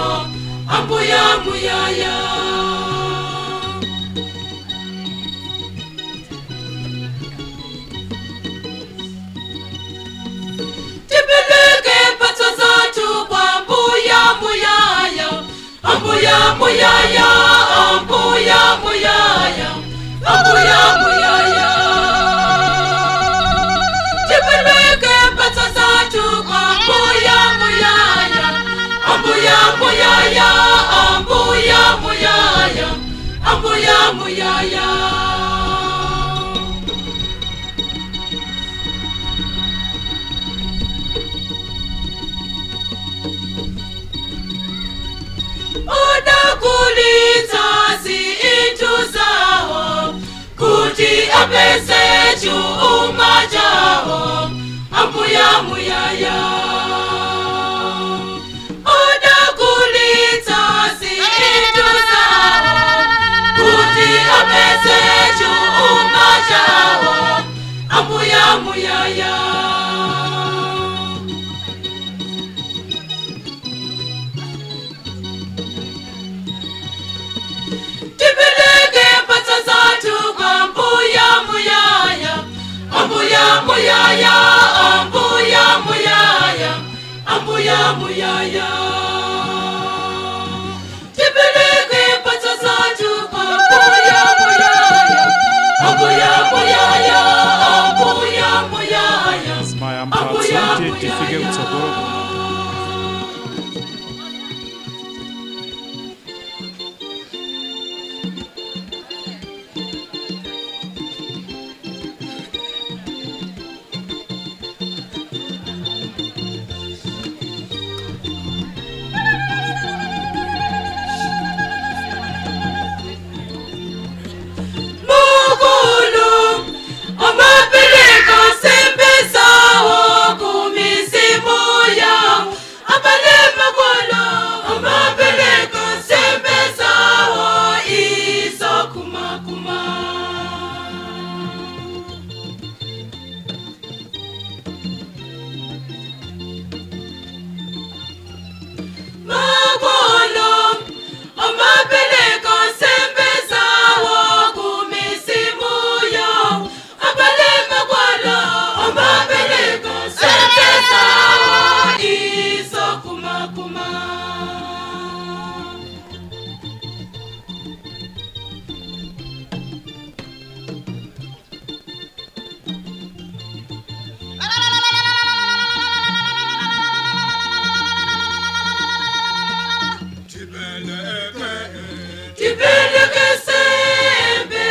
ambuya muyaya. Tipeleke mphatso zathu kwa Ambuya muyaya, Ambuya muyaya, Ambuya muyaya, Ambuya muyaya. Tipeleke mphatso zathu kwa Ambuya muyaya, Ambuya muyaya, Ambuya muyaya, Ambuya muyaya. Odakulitsa zinthu zawo kuti apeze chuma chawo ambuya muyaya. Odakulitsa zinthu zawo kuti apeze chuma chawo ambuya muyaya. Tipeleke mphatso zathu kwa Ambuya muyaya, Ambuya muyaya, Ambuya muyaya, Ambuya muyaya. Tipeleke mphatso Tipeleke sembe,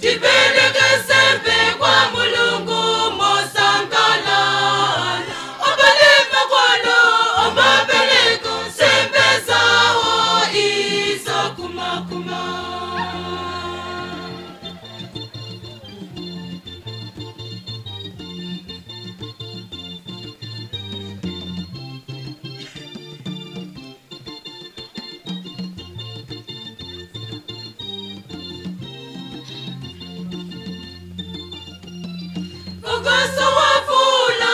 tipeleke sembe kwa Mulungu mosangalala. Abale makolo amapeleko sembe zawo izo kumakuma. Ogoso wafula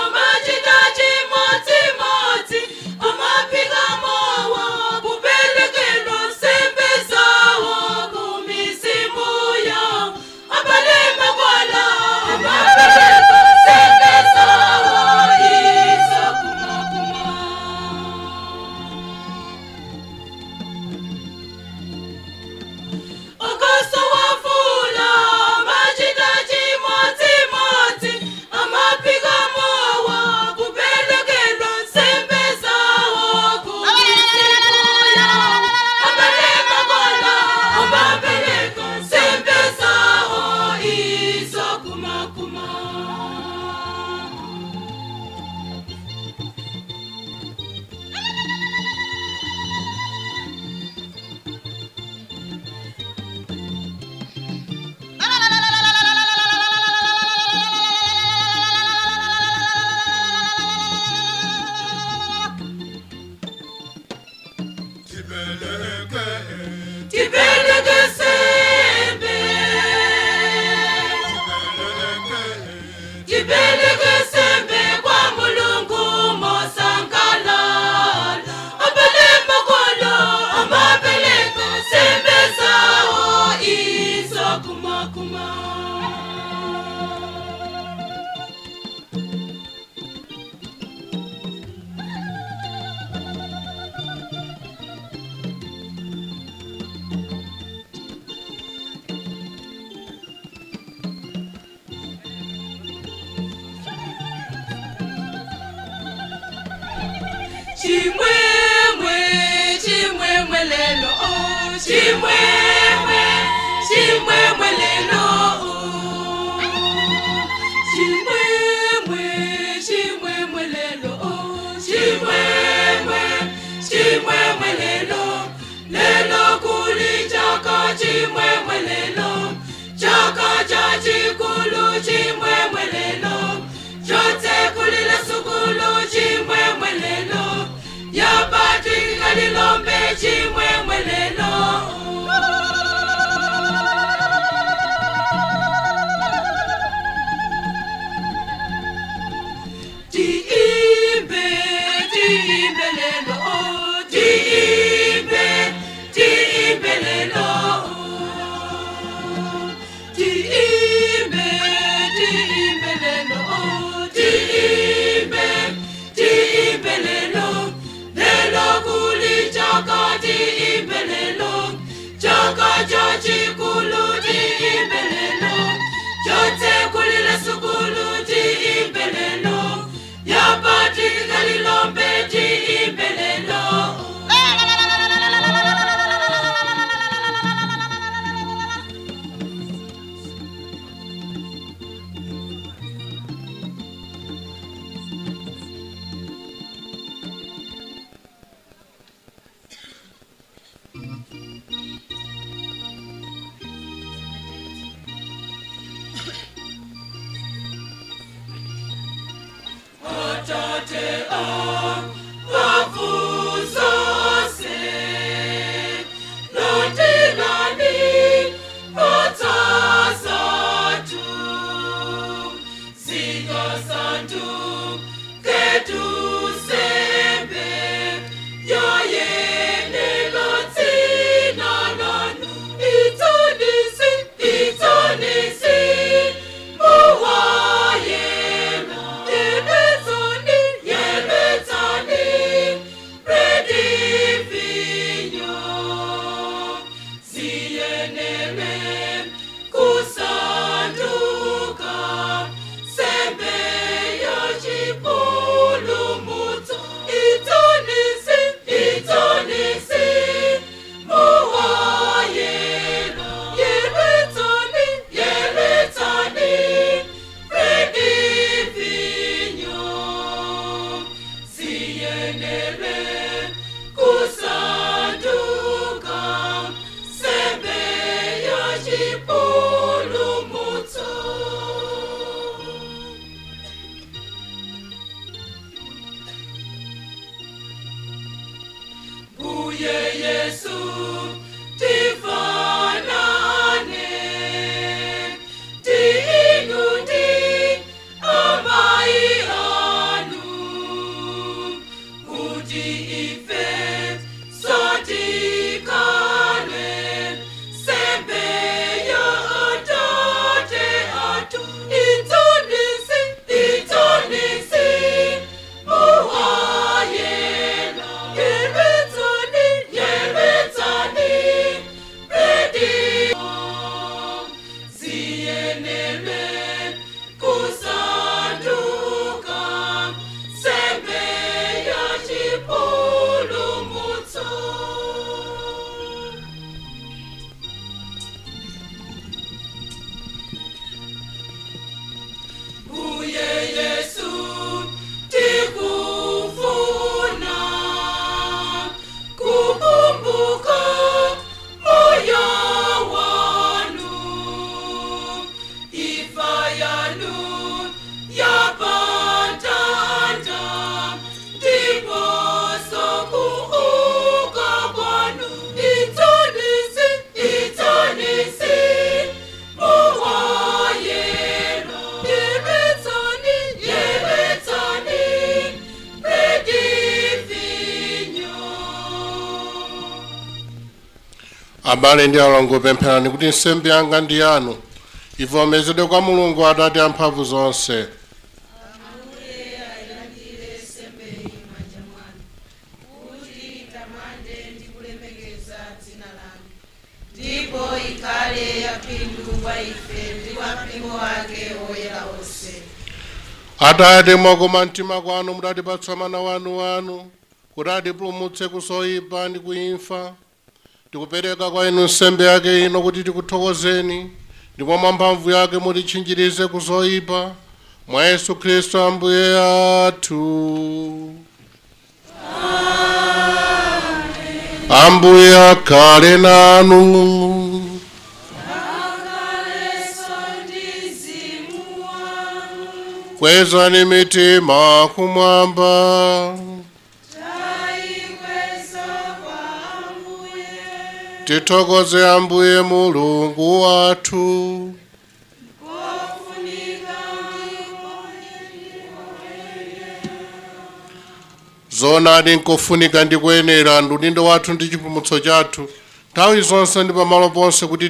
amachita chimodzimodzi amaphika mowa kupelekelwa nsembe zawo kumizimu yawo. Abale makwala amapeleka nsembe zawo izo kumakuma. Ogoso wafula amachita chimodzimodzi amaphika mowa kupelekelwa nsembe zawo kumizimu yawo. Abale makwala amapeleka nsembe zawo izo kumakuma. Tipeleke sembe, tipeleke sembe kwa Mulungu mosangalala. Abale makolo amapeleka sembe zawo izo kumakuma. Chimwemwe, chimwemwe lelo, oh, chimwemwe, chimwemwe lelo, oh. Chimwemwe, chimwemwe lelo, oh, chimwemwe, chimwemwe lelo, lelo kuli chaka chimwemwe lelo, chaka cha chikulu chimwemwe lelo, chotse kulila sukulu chimwemwe lelo, yapatika lilombe chimwemwe lelo. Tiimbe, tiimbe lelo, oh, tiimbe, tiimbe lelo, oh. Tiimbe, tiimbe lelo, oh, tiimbe, tiimbe lelo, lelo kuli chaka tiimbe. Ziyenele kusanduka sembe ya chipulumutso. Buye Yesu tifanane tiinundi amai anu kuti ife sotikale sembe ya atate atu itonisi itonisi muhayela yeretsani yeretsani redi ziyenele kusanduka sembe ya chipulumutso. Buye Yesu tikufuna kukumbuka moyo wanu ifa yanu yapantanda ndiposo kuuka kwanu itonisi itonisi muhayelo yeretsani yeretsani predivinyo. Abale ndi alongo, pempherani kuti nsembe yanga ndi yanu ivomerezedwe kwa Mulungu Atate amphamvu zonse. Ndipo ikhale yapindu kwa ife ndi kwa mpingo wake woyera wonse. Atate, mwakoma mtima kwanu mudatipatsa mwana wanu kuti atipulumutse kuzoyipa ndi kuimfa. Tikupereka kwa inu nsembe yake ino kuti tikuthokozeni, ndipo mwa mphamvu yake mutitchinjirize kuzoyipa, mwa Yesu Khristu Ambuye athu. Ambuye akhale nanu. Kwezani mitima kumwamba. Tithokoze Ambuye Mulungu wathu. Zoonadi nkofunika ndi kuyenera ndi udindo wathu ndi chipulumutso chathu nthawi zonse ndi pamalo ponse kuti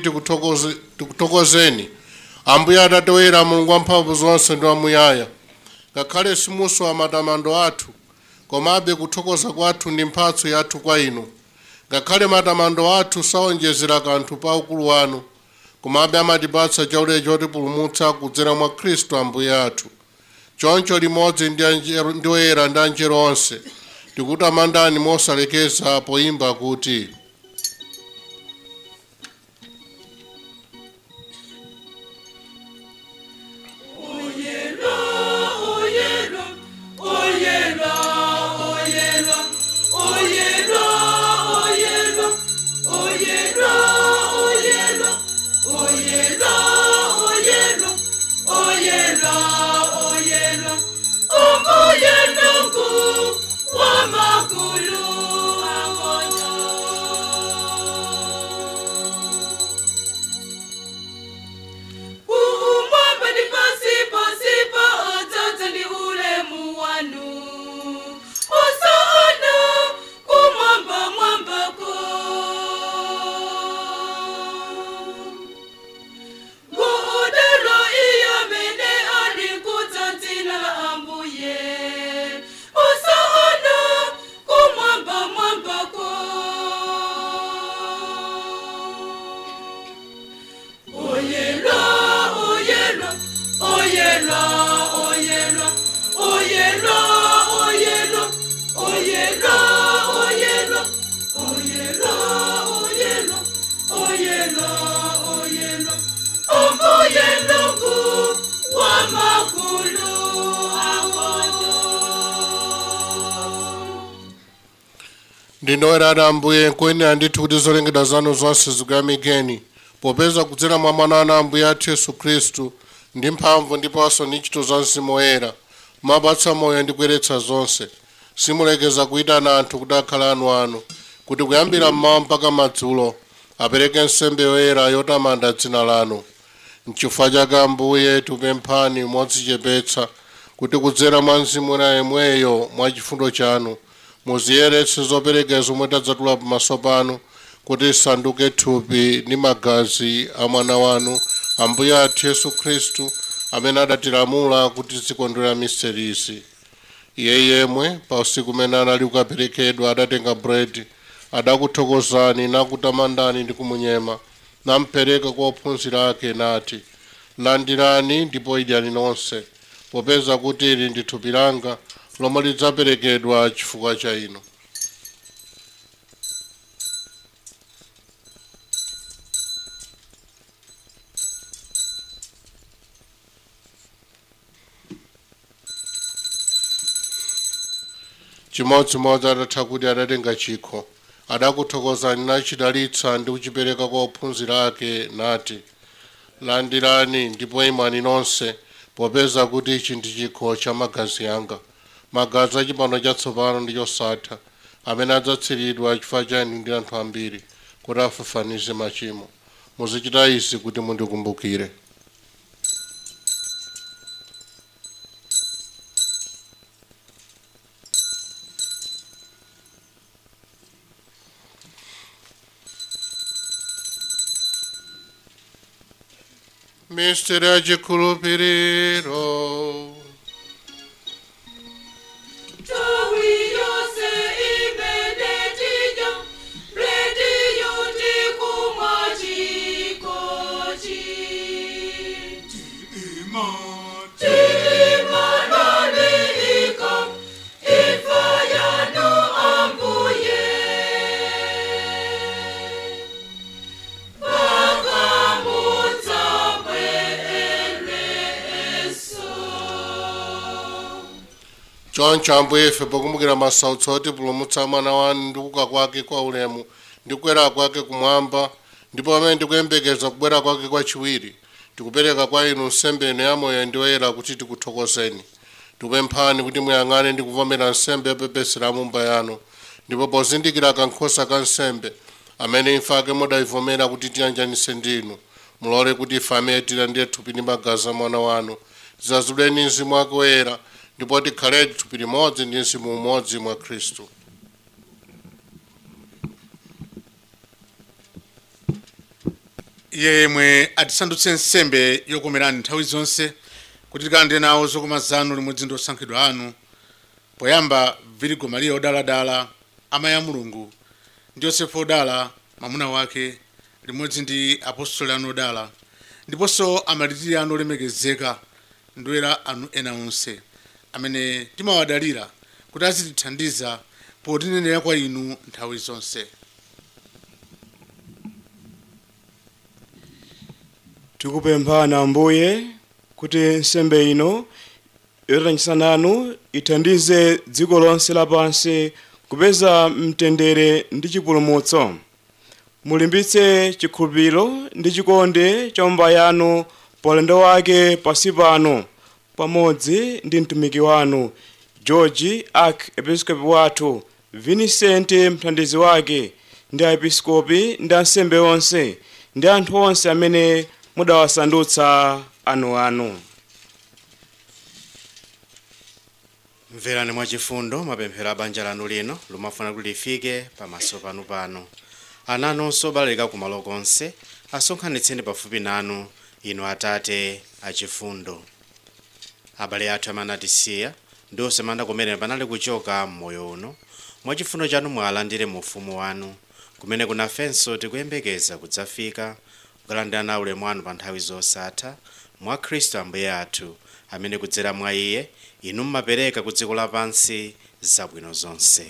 tikuthokozeni Ambuye Atate woyera, Mulungu wamphamvu zonse ndi wamuyaya. Ngakhale simusowa matamando athu, komabe kuthokoza kwathu ndi mphatso yathu kwa inu. Ngakhale matamando athu saonjezera kanthu pa ukulu wanu, komabe amatipatsa chaulere chotipulumutsa kudzera mwa Khristu Ambuye athu. Choncho limodzi ndi oyera ndi anjelo onse tikutamandani mosalekeza poimba kuti: Oyela, oyela, oyela, oyela, oyela, oyela, oyela, oyela, oyela, oyela, oyela, oyela, Ambuye Mulungu wamakulu amoyo. Kuumwamba ndi pansi pansi pa odzadza ndi ulemu wanu. Hosana kumwamba mwambako. Kuudalo iye mene ali kudza dzina la Ambuye. Hosana kumwamba Ndinoyera Ambuye, nkuyenera ndithu kuti zolengedwa zanu zonse zikuyamikeni, popeza kudzera mwa Mwana wanu Ambuye athu Yesu Khristu, ndi mphamvu ndiponso ndi ntchito za Mzimu Woyera, mumapatsa moyo ndi kuyeretsa zonse. Simulekeza kuyitana anthu kuti akhale anu anu, kuti kuyambira mmawa mpaka madzulo apereke nsembe yoyera yotamanda dzina lanu. Nchifukwa chake Ambuye tikupemphani modzichepetsa kuti kudzera mwa Mzimu Woyera yemweyo mwa chifundo chanu muziyeretse zopereka zomwe tadzatula pamaso panu, kuti isanduke thupi ndi magazi a Mwana wanu Ambuye athu Yesu Khristu, amene adatilamula kuti tizikondwera misterizi. Iye yemwe pa usiku umene anali kukaperekedwa adatenga buledi, adakuthokozani nakutamandani ndi kumunyema, nampereka kwa ophunzira ake nati, landirani ndipo idyani nonse, popeza kuti ili ndi thupi langa lomwe lidzaperekedwa chifukwa cha inu. Chimodzimodzi atatha kudya adatenga chikho, adakuthokozani nachidalitsa ndi kuchipereka kwa ophunzira ake nati, landirani ndipo imwani nonse, popeza kuti ichi ndi chikho cha magazi anga, magazi a chipangano chatsopano ndi chosatha, amene adzatsiridwa chifukwa cha inu ndi anthu ambiri, kuti afafanize machimo. Muzichita izi kuti mundikumbukire. Misteri ya chikhulupiriro. Nthawi yonse imene tidya bulediyo ndi kumwa chikhochi, timalalika imfa yanu Ambuye, mpaka mudzabwerenso. Choncho Ambuye ife pokumbukira masautso otipulumutsa Mwana wanu ndi kuuka kwake kwa ulemu ndi kukwera kwake kumwamba, ndipo pamene ndikuyembekeza kubwera kwake kwachiwiri, tikupereka kwa inu nsembe ino yamoyo ndi yoyera kuti tikuthokozeni. Tikupemphani kuti muyang'ane ndi kuvomera nsembe yopepesera mumba yanu, ndipo pozindikira kankhosa ka nsembe amene imfa ake mudayivomera kuti tiyanjanise ndinu, mulole kuti ife amene tilandire thupi ndi magazi a Mwana wanu tidzazidweni Mzimu wake Woyera, ndipo tikhaledi thupi limodzi ndi mzimu umodzi mwa Khristu. Iye yemwe atisandutse nsembe yokomerani nthawi zonse, kuti tikalandire nawo zokoma zanu limodzi ndi osankhidwa anu, poyamba Virigo Mariya odaladala, amayi a Mulungu, ndi Yosefu odala mwamuna wake, limodzi ndi apostoli anu odala, ndiponso amalitiri anu olemekezeka ndi oyera anu ena onse, amene timawadalira kuti azitithandiza potinenera kwa inu nthawi zonse. Tikupemphani Ambuye kuti nsembe ino yotiyanjanitsa nanu ithandize dziko lonse lapansi kupeza mtendere ndi chipulumutso. Mulimbitse chikhulupiriro ndi chikondi cha mbumba yanu paulendo wake pansi pano, pamodzi ndi mtumiki wanu George archiepiscopi wathu, Vincent mthandizi wake, ndi aepiskopi ndi ansembe onse, ndi anthu onse amene mudawasandutsa anuanu. Mverani mwachifundo mapemphero a banja lanu lino lomafuna kuti lifike pamaso panu pano. Ana anonso obalalika kumalo konse asonkhanitseni pafupi nanu, inu Atate achifundo. Abale athu amene anatisiya ndi onse amene kumene panali kuchoka m'moyo uno, mwachifundo chanu mwalandire mu ufumu wanu, kumene kunafenso tikuyembekeza kudzafika kukalandira nawo ulemu wanu pa nthawi zosatha, mwa Khristu Ambuye athu, amene kudzera mwa Iye inu mmapereka ku dziko lapansi zabwino zonse.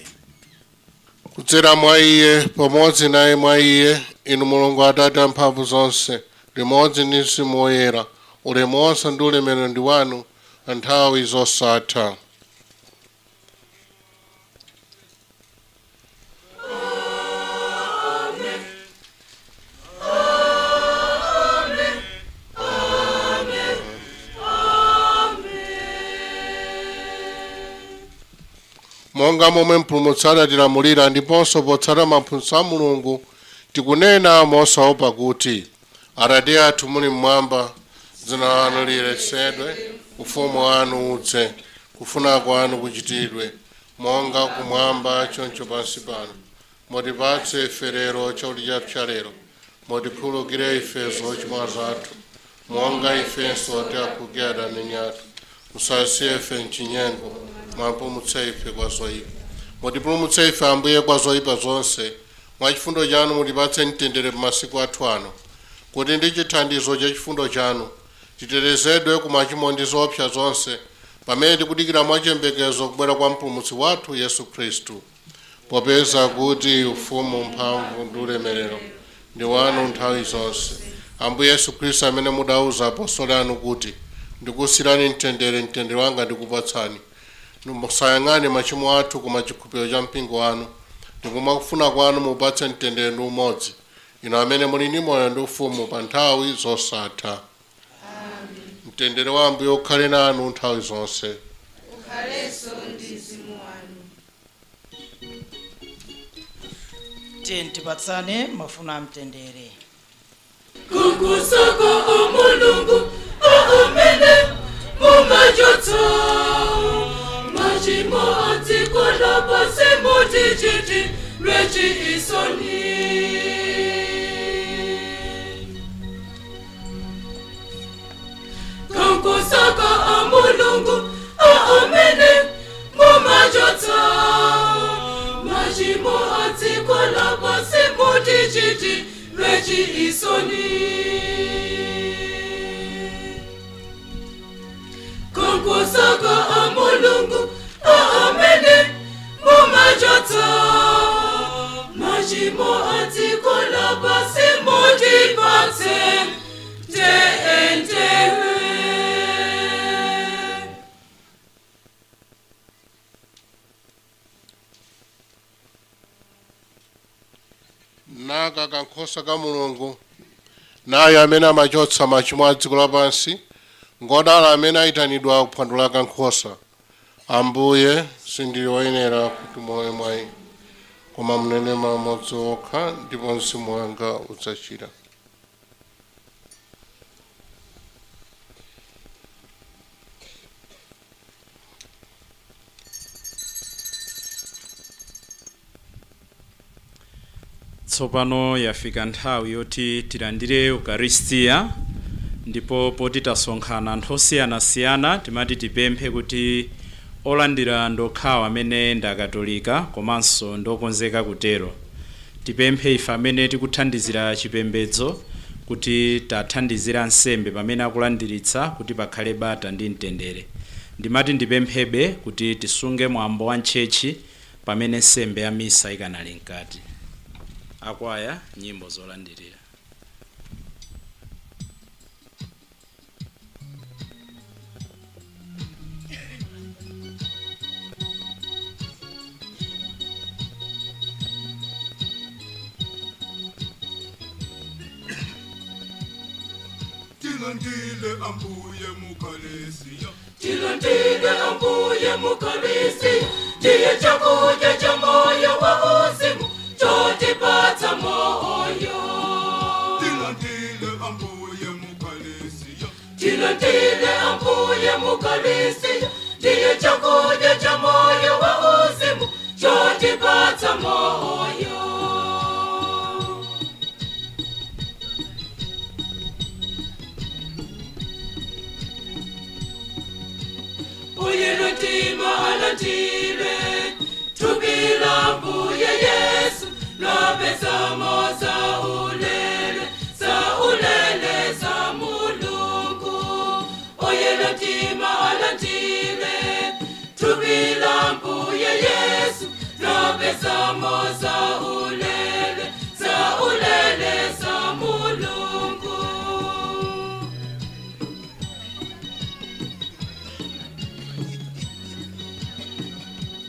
Kudzera mwa Iye, pamodzi naye mwa Iye, inu Mulungu Atate amphamvu zonse, limodzi ndi Mzimu Woyera, ulemu wonse ndi ulemerero ndi wanu nthawi zosatha. Monga momwe Mpulumutsi adatilamulira ndiponso potsata maphunzitso a Mulungu, tikunena mosaopa kuti: Atate athu muli mmwamba, dzina lanu liyeretsedwe, ufumu wanu udze, kufuna kwanu kuchitidwe monga kumwamba choncho pansi pano. Mutipatse ife lero chakudya chathu cha lero. Mutikhululukire ife zochimwa zathu, monga ifenso tiwakhululukira adani athu. Musasiye ife mchinyengo, mutipulumutse ife kwa zoyipa. Mutipulumutse ife Ambuye kwa zoyipa zonse. Mwa chifundo chanu mutipatse mtendere pamasiku athu ano, kuti ndi chithandizo cha chifundo chanu titetezedwe ku machimo ndi zoopsa zonse, pamene tikudikira mwachiyembekezo kubwera kwa Mpulumutsi wathu Yesu Khristu. Popeza kuti ufumu, mphamvu ndi ulemerero ndi wanu nthawi zonse. Ambuye Yesu Khristu, amene mudauza apostoli anu kuti: "Ndikusiyirani mtendere, mtendere wanga ndikupatsani," musayang'ane machimo athu koma chikhulupiriro cha mpingo wanu, ndipo mwakufuna kwanu mupatse mtendere ndi umodzi, inu amene muli ndi moyo ndi ufumu pa nthawi zosatha. Mtendere wa Ambuye ukhale nanu nthawi zonse. Ukhalenso ndi mzimu wanu. Tiye tipatsane mafuno a mtendere. Kukusoko omulungu oomene mumajotso machimo adziko lapansi mutichiti lwechi isoni. Kukusoko omulungu oomene mumajotso machimo adziko lapansi mutichiti lwechi isoni. Konkusoko omulungu oomene mumajotso machimo adziko lapansi mutipatse mtendere. Naka kankhosa ka Mulungu, naye amene amachotsa machimo a dziko lapansi. Ngodala amene ayitanidwa kuphwando la kankhosa. Ambuye, sindili woyenera kuti mulowe mwa ine, koma munene mawu amodzi okha ndipo mzimu wanga udzachira. Tsopano yafika nthawi yoti tilandire Ukaristiya, ndipo poti tasonkhana anthu osiyanasiyana, timati tipemphe kuti olandira ndokhawo amene ndi Akatolika komanso ndokonzeka kutero. Tipemphe ife amene tikuthandizira chipembedzo kuti tathandizira ansembe pamene akulandiritsa, kuti pakhale bata ndi mtendere. Ndimati ndipemphebe kuti tisunge mwambo wa ntchetchi pamene nsembe ya misa ikanali mkati. Akwaya, nyimbo zolandirira. Tilandile Ambuye Mukalesiya. Tilandile Ambuye Mukalesiya, ndiye chakudya cha moyo wa uzimu chotipatsa moyo. Tilandile Ambuye Mukalesiya. Tilandile Ambuye Mukalesiya, ndiye chakudya cha moyo wa uzimu chotipatsa moyo. Uyelotima alandile tubila Mbuye Yesu lwapesamo saulele saulele sa Mulungu. Uyelotima alandile tubila Mbuye Yesu lwapesamo saulele saulele sa Mulungu.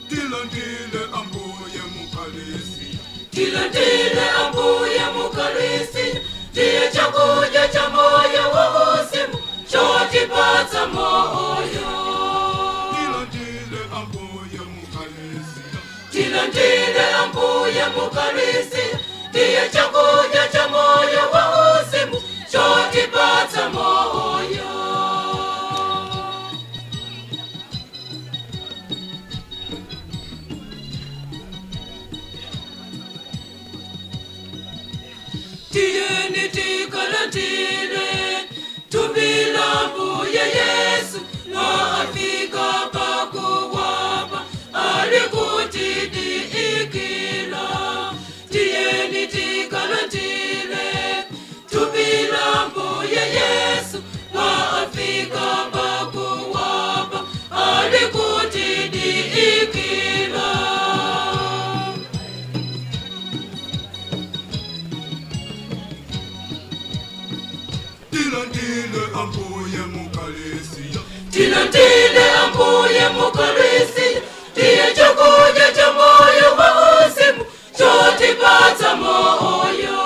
Tilandile Ambuye Mukalesiya. Tilandile Ambuye Mukalesiya, ndiye chakudya cha moyo wa uzimu chotipatsa moyo. Tilandile Ambuye Mukalesiya. Tilandile ambuye mukarisi, ndiye chakudya cha moyo wa uzimu, chotipatsa moyo. Tiyeni tikalandile thupi la Ambuye Yesu, wafika pakuwapa alikutidikila. Tiyeni tikalandile thupi la Ambuye Yesu, wafika pakuwapa alikutidikila. Tilandile ambuye mukalesiya, Tilandile ambuye mukarisi, ndiye chakudya cha moyo wa uzimu, chotipatsa moyo.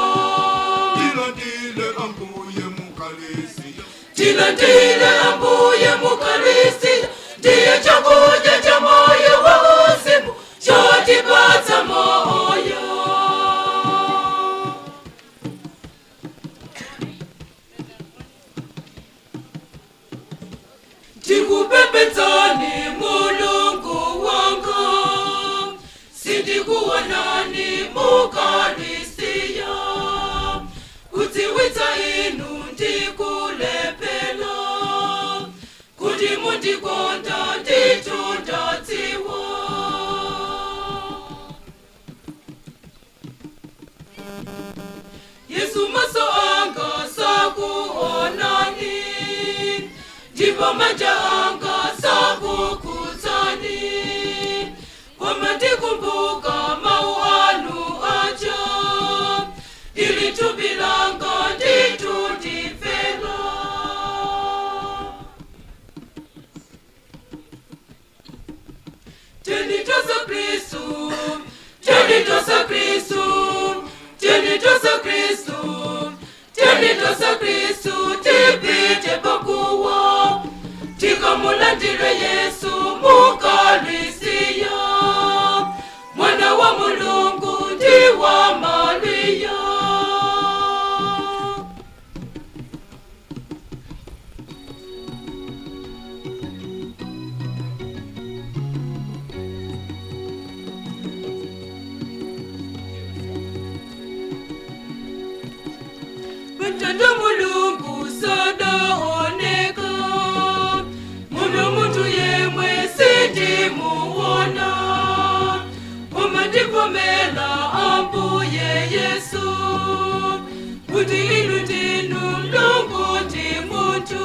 Tilandile ambuye mukalesiya, Tilandile ambuye mukarisi, ndiye chakudya cha moyo wa uzimu, chotipatsa moyo. Ndikupembedzani Mulungu wanga, sindikuonani mukarisiya, kudziwitsa inu ndikulephera, kuti mundikonda ndithu ndadziwa. Yesu maso anga sakuonani, ndipo manja anga sakukudzani, koma ndikumbuka mawu anu aja, ili thupi langa ndithu ndifela. Tenitosa Kristu, tenitosa Kristu, tenitosa Kristu, tenitosa Kristu, tipite pakuwa, tikamulandile Yesu mukalisiya, mwana wa Mulungu ndi wa Mariya. Mtanda Mulungu sadaoneka, muno muntu yemwe sindimuona, koma ndivomera ambuye Yesu, kuti inu ndinu Mulungu ndi munthu.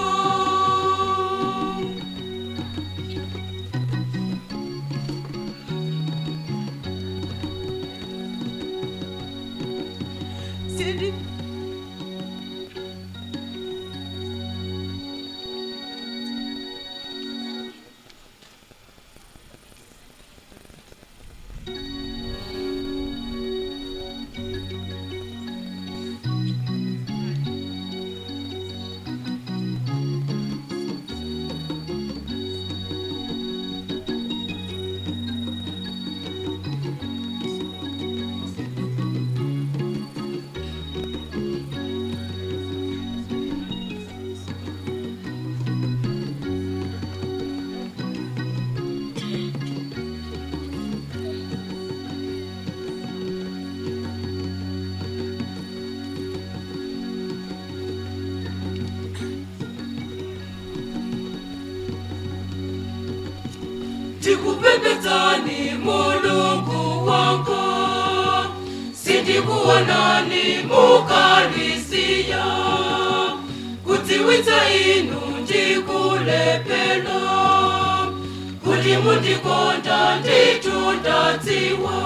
Sindi Ndikupembedzani Mulungu wanga, sindikuonani mukalisiya, kudziwitsa inu ndikulephera, kuti mundikonda ndithu ndadziwa.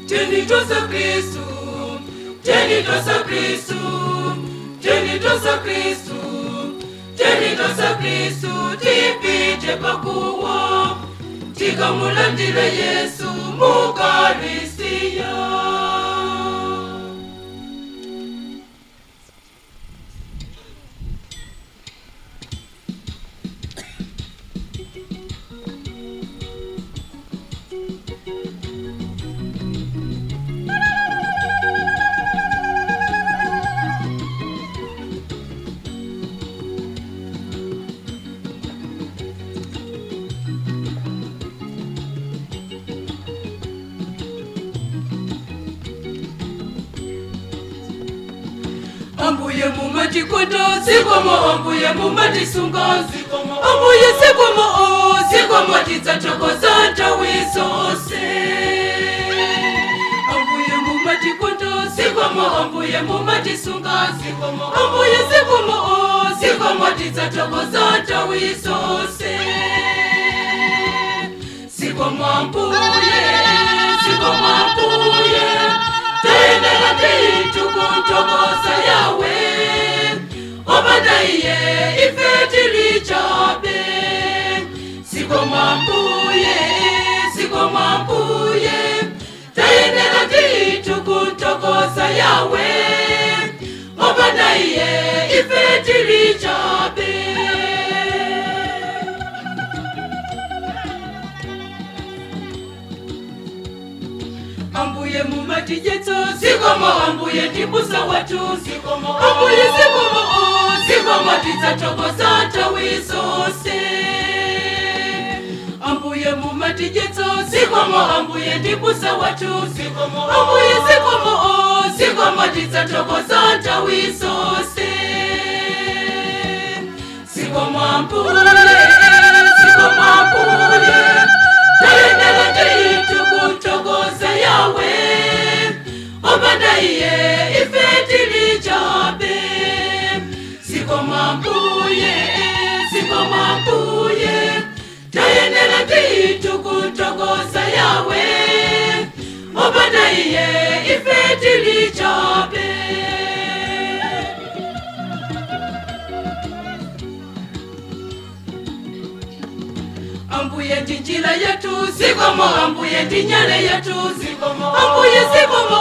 Tenitosa Kristu, tenitosa Kristu, tenitosa Kristu, tenitosa Kristu, tipite pakuwa, tikamulandile Yesu mukalisiya. Ambuye mumatikonda zikomo ambuye mumatisunga zikomo ambuye zikomo zikomo tidzathokoza nthawi zonse. Ambuye mumatikonda zikomo ambuye mumatisunga zikomo ambuye zikomo zikomo tidzathokoza nthawi zonse. Zikomo ambuye zikomo ambuye tendera titukuntokoza yawe obadaiye ife tili chabe. Zikomo ambuye zikomo ambuye tendera titukuntokoza yawe obadaiye ife tili chabe. Ambuye mumatijetso zikomo ambuye tibusa watu zikomo ambuye zikomo zikomo tidzathokoza nthawi zonse. Ambuye mumatijetso zikomo ambuye tibusa watu zikomo ambuye zikomo zikomo tidzathokoza nthawi zonse. Zikomo ambuye zikomo ambuye tendera titukuntokoza yawe obadaiye ife tili chabe. Zikomo ambuye zikomo ambuye tendera titukuntokoza yawe obadaiye ife tili chabe. Ambuye ndi njira yetu zikomo ambuye ndi nyale yetu zikomo ambuye zikomo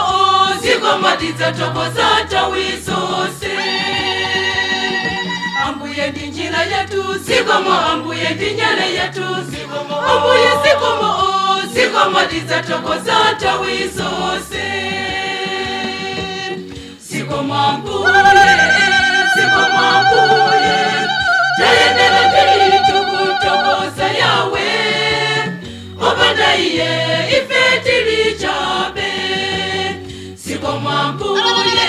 zikomo tidzathokoza nthawi zonse. Ambuye ndi njira yetu zikomo ambuye ndi nyale yetu zikomo ambuye zikomo zikomo tidzathokoza nthawi zonse. Zikomo ambuye zikomo ambuye tendera titukuntokoza yawe obadaiye ife tili chabe. Zikomo ambuye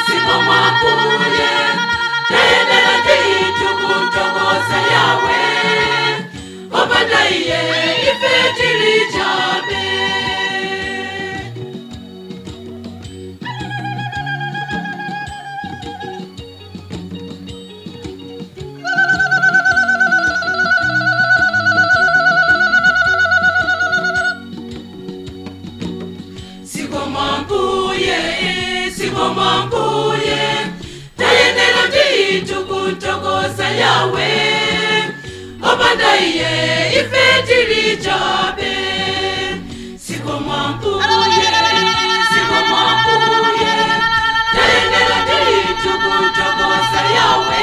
zikomo ambuye tendera titukuntokoza yawe obadaiye ife tili chabe. Zikomo ambuye zikomo ambuye tendera titukuntokoza yawe obadaiye ife tili chabe. Zikomo ambuye zikomo ambuye tendera titukuntokoza yawe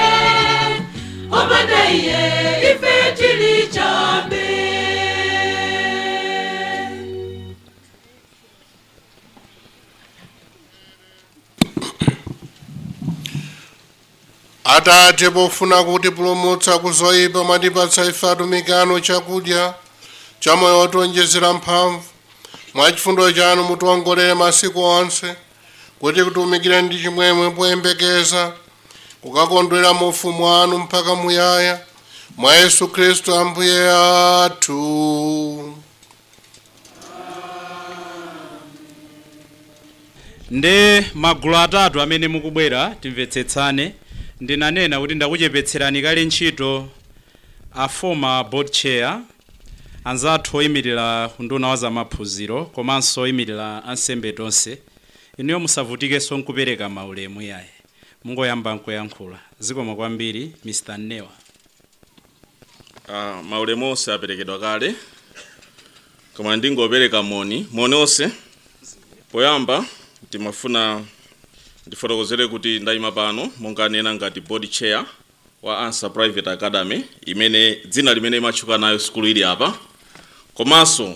obadaiye ife tili chabe. Atate pofuna kutipulumutsa kuzoyipa mwatipatsa ife atumiki anu chakudya cha moyo wotionjezera mphamvu. Mwa chifundo chanu mutiwongolere masiku onse kuti kutumikire ndi chimwemwe poyembekeza kukakondwera mu ufumu wanu mpaka muyaya mwa Yesu Khristu Ambuye athu. Ndi magulu atatu amene mukubwera timvetsetsane. Ndinanena kuti ndakuchepetserani kale ntchito a former board chair anzathu oyimirira nduna wa zamaphunziro komanso oyimirira ansembe tonse. Inuyo musavutikenso nkupereka maulemu yaye, mungoyamba nkuyankhula. Zikomo kwambiri Mr. Newa. Maulemu onse aperekedwa kale, koma ndingopereka moni moni onse. Poyamba ndimafuna ndifotokozere kuti ndayima pano monga nena ngati board chair wa Answer Private Academy imene dzina limene imatchuka nayo sukulu ili apa, komanso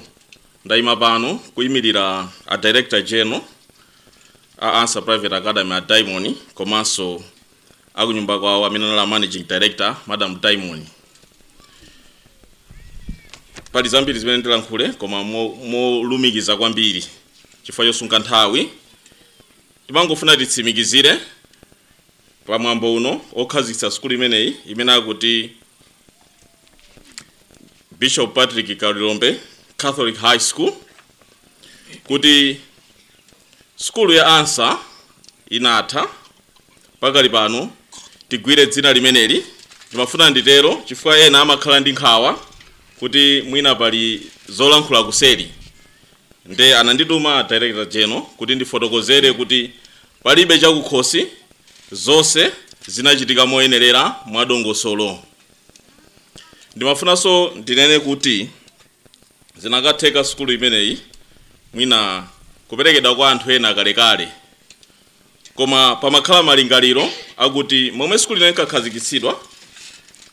ndayima pano kuyimirira a director general a Answer Private Academy a Diamond, komanso akunyumba kwawo amene anali managing director Madam Diamond. Pali zambiri zimene ndilankhule koma molumikiza kwambiri chifukwa chosunga nthawi. Timangofuna titsimikizire Pamwambo uno okhazikitsa sukulu imeneyi imene akuti Bishop Patrick Kalilombe Catholic High School, kuti sukulu ya ANSA inatha, pakali pano tigwire dzina limeneli. Ndimafuna nditero chifukwa ena amakhala ndi nkhawa kuti mwina pali zolankhula kuseri, nde anandituma Director General kuti ndifotokozere kuti palibe chakukhosi, zonse zinachitika moyenerera mwadongosolo. Ndimafunanso ndinene kuti zinakatheka sukulu imeneyi mwina kuperekedwa kwa anthu ena kalekale, koma pamakhala malingaliro akuti momwe sukulu ino inkakhazikitsidwa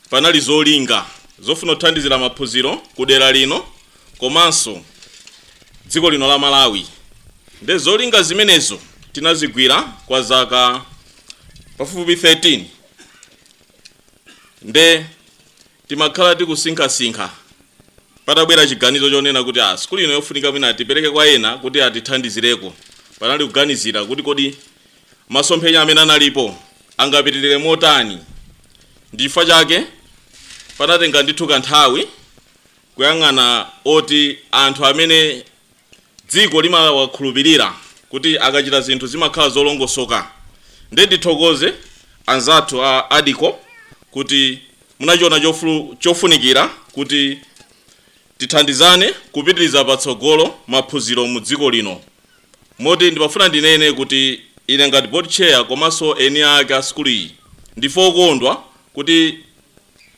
panali zolinga zofuna kuthandizira maphunziro ku dera lino komanso dziko lino la Malawi. Nde zolinga zimenezo tinazigwira kwa zaka pafupifupi 13, nde timakhala tikusinkhasinkha patabwera chiganizo chonena kuti sukulu ino yofunika mwina tipereke kwa ena kuti atithandizireko. Panali kuganizira kuti kodi masomphenya amene analipo angapitirire motani. Ndichifukwa chake panatenga ndithu kanthawi kuyang'ana oti anthu amene dziko limawakhulupirira kuti akachita zinthu zimakhala zolongosoka. Nde ndithokoze anzathu a ADICO kuti munachiona chofunikira kuti tithandizane kupitiriza patsogolo maphunziro mu dziko lino. Moti ndimafuna ndinene kuti ine ngati board chair komanso eni ake a sukulu iyi ndife okondwa kuti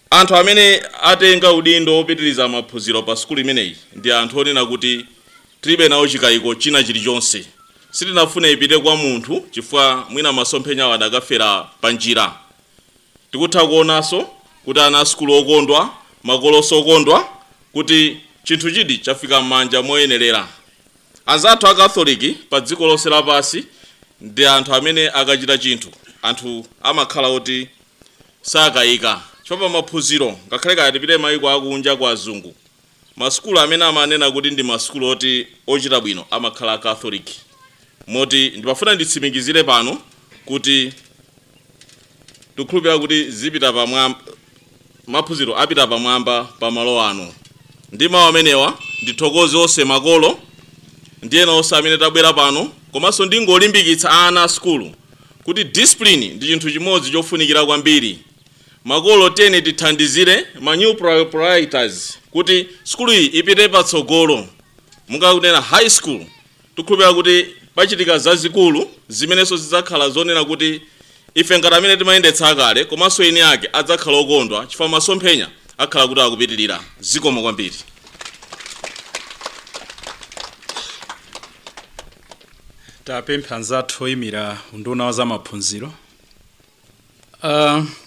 anthu amene atenga udindo wopitiriza maphunziro pa sukulu imeneyi ndi anthu onena kuti tilibe nawo chikayiko china chilichonse. Sitinafune ipite kwa munthu chifukwa mwina masomphenya awo adakafera pa njira. Tikutha kuonanso kuti ana a sukulu okondwa, makoloso okondwa kuti chinthu chidi chafika m'manja moyenerera. Anzathu a Katholiki pa dziko lonse lapansi ndi anthu amene akachita chinthu anthu amakhala oti sakayika, chifukwa pa maphunziro ngakhale kaya tipite mayiko akunja kwa azungu, masukulu amene amanena kuti ndi masukulu oti ochita bwino amakhala a Catholic. Moti ndimafuna nditsimikizire pano kuti tikukhulupirira kuti zipita pamwamba, maphunziro apita pamwamba pa malo ano. Ndi mawu amenewa ndithokoze onse makolo ndi ena onse amene tabwera pano, komanso ndingolimbikitsa ana a sukulu kuti discipline ndi chinthu chimodzi chofunikira kwambiri. Makolo tene tithandizire ma new proprietors kuti sukulu iyi ipite patsogolo. Mungakunena high school, tikukhulupirira kuti pachitika zazikulu zimenenso zidzakhala zonena kuti ife ngati amene timayendetsa akale komanso eni ake adzakhala okondwa chifukwa masomphenya akhala kuti akupitirira. Zikomo kwambiri. Tapempha anzathu oyimira unduna wa zamaphunziro.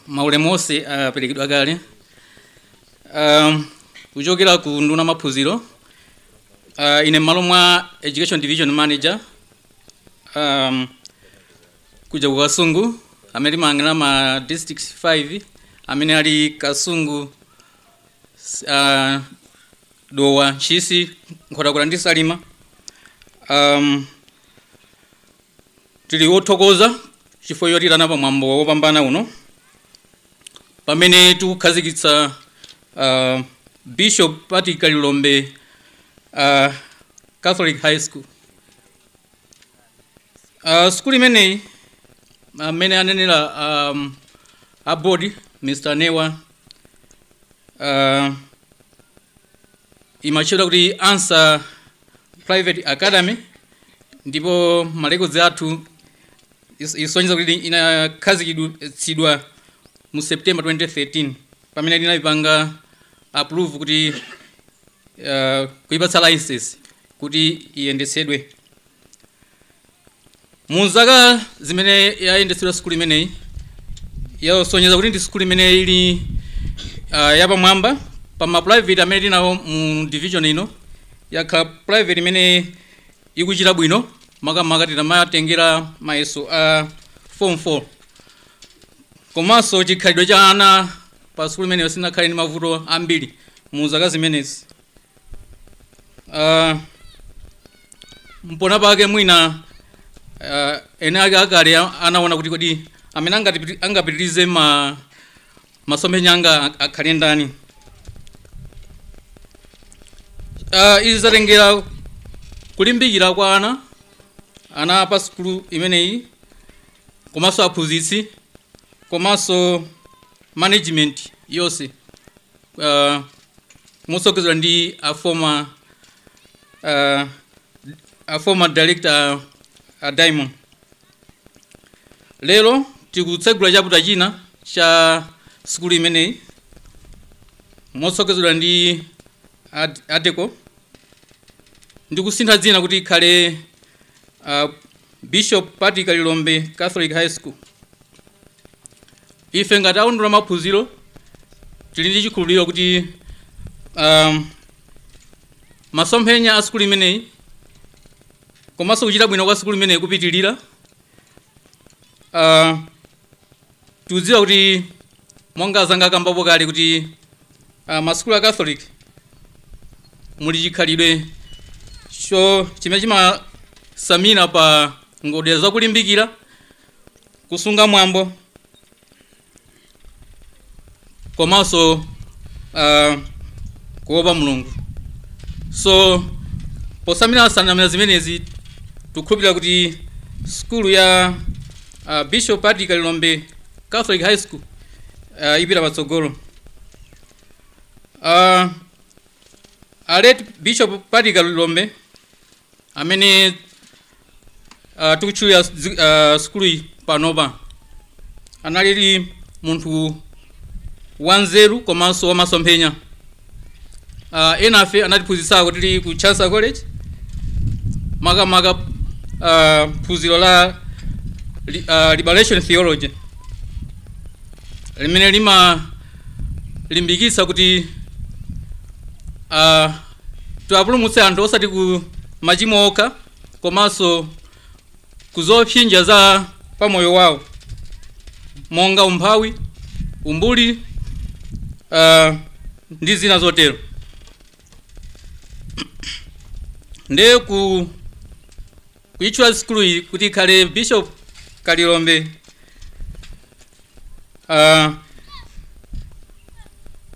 Maulemu onse aperekedwa kale. Kuchokera ku nduna maphunziro, ine m'malo mwa Education Division Manager kuja ku Kasungu amene timayang'anira ma district 5 amene ali Kasungu, Dowa, Ntchisi, Nkhotakota ndi Salima. Tili othokoza chifukwa chotitana pa mwambo wopambana uno pamene tikukhazikitsa Bishop Patrick Kalilombe Catholic High School. Sukulu imeneyi amene anenera a board Mr. Newa, imatchedwa kuti ANSA Private Academy, ndipo malekodzi athu isonyeza kuti inakhazikitsidwa mu September 2013 pamene tinayipanga approve kuti kuipatsa license kuti iyendetsedwe. Mu zaka zimene yayendetsedwa sukulu imeneyi yasonyeza kuti ndi sukulu imene ili yapamwamba pa ma private amene tinawo mu division ino. Yakhala private imene ikuchita bwino makamaka titamatengera mayeso a form 4, komanso chikhalidwe cha ana pa sukulu imeneyo sinakhale ndi mavuto ambiri mu zaka zimenezi. Mpona pake mwina ene ake akale anaona kuti kodi amene angapitirize masomphenya anga akhale ndani. Izi zatengera kulimbikira kwa ana pa sukulu imeneyi, komanso aphunzitsi, komanso management yonse, motsogozedwa ndi a former director a Diamond. Lero tikutsegula chapter china cha sukulu imeneyi motsogozedwa ndi Adeko, ndikusintha dzina kuti ikhale Bishop Patrick Kalilombe Catholic High School. Ife ngati aundula maphunziro tili ndi chikhulupiriro kuti masomphenya a sukulu imeneyi komanso kuchita bwino kwa sukulu imeneyi kupitilira. Tikudziwa kuti monga azanga akambapo kale kuti masukulu a Catholic muli chikhalidwe chimene chimasamira pa ngodya zakulimbikira, kusunga mwambo, komanso kuopa Mulungu. So posamira sanamira zimenezi tikukhulupirira kuti sukulu ya Bishop Patrick Kalilombe Catholic High School ipita patsogolo. A late Bishop Patrick Kalilombe amene tikutchulira sukulu iyi panopa analili munthu wanzeru komanso wamasomphenya. Ena afe anatiphunzitsako tili ku Chancellor College, makamaka phunziro la liberation theology limene limalimbikitsa kuti tiwapulumutse anthu osati ku machimo okha komanso ku zopsinja za pamoyo wawo monga umphawi, umbuli, ndi zina zotero. Ndiye kuitchula sukulu iyi kuti ikhale Bishop Kalilombe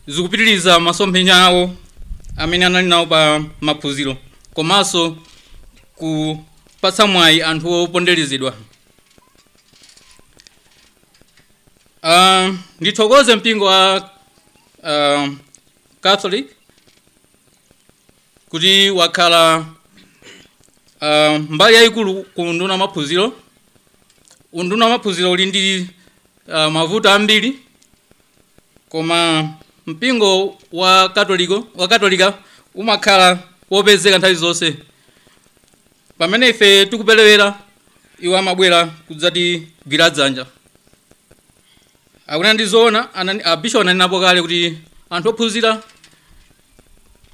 zikupitiriza masomphenya awo amene anali nawo pa maphunziro komanso kupatsa mwayi anthu oponderezedwa. Ndithokoze mpingo wa Catholic kuti wakhala mbali yayikulu ku unduna wa maphunziro. Unduna wa maphunziro uli ndi mavuto ambiri, koma mpingo wa Katolika umakhala wopezeka nthawi zonse. Pamene ife tikupelewera, iwo amabwera kudzatigwira dzanja. Akunena ndi zoona, Bishop ananenapo kale kuti anthu ophunzira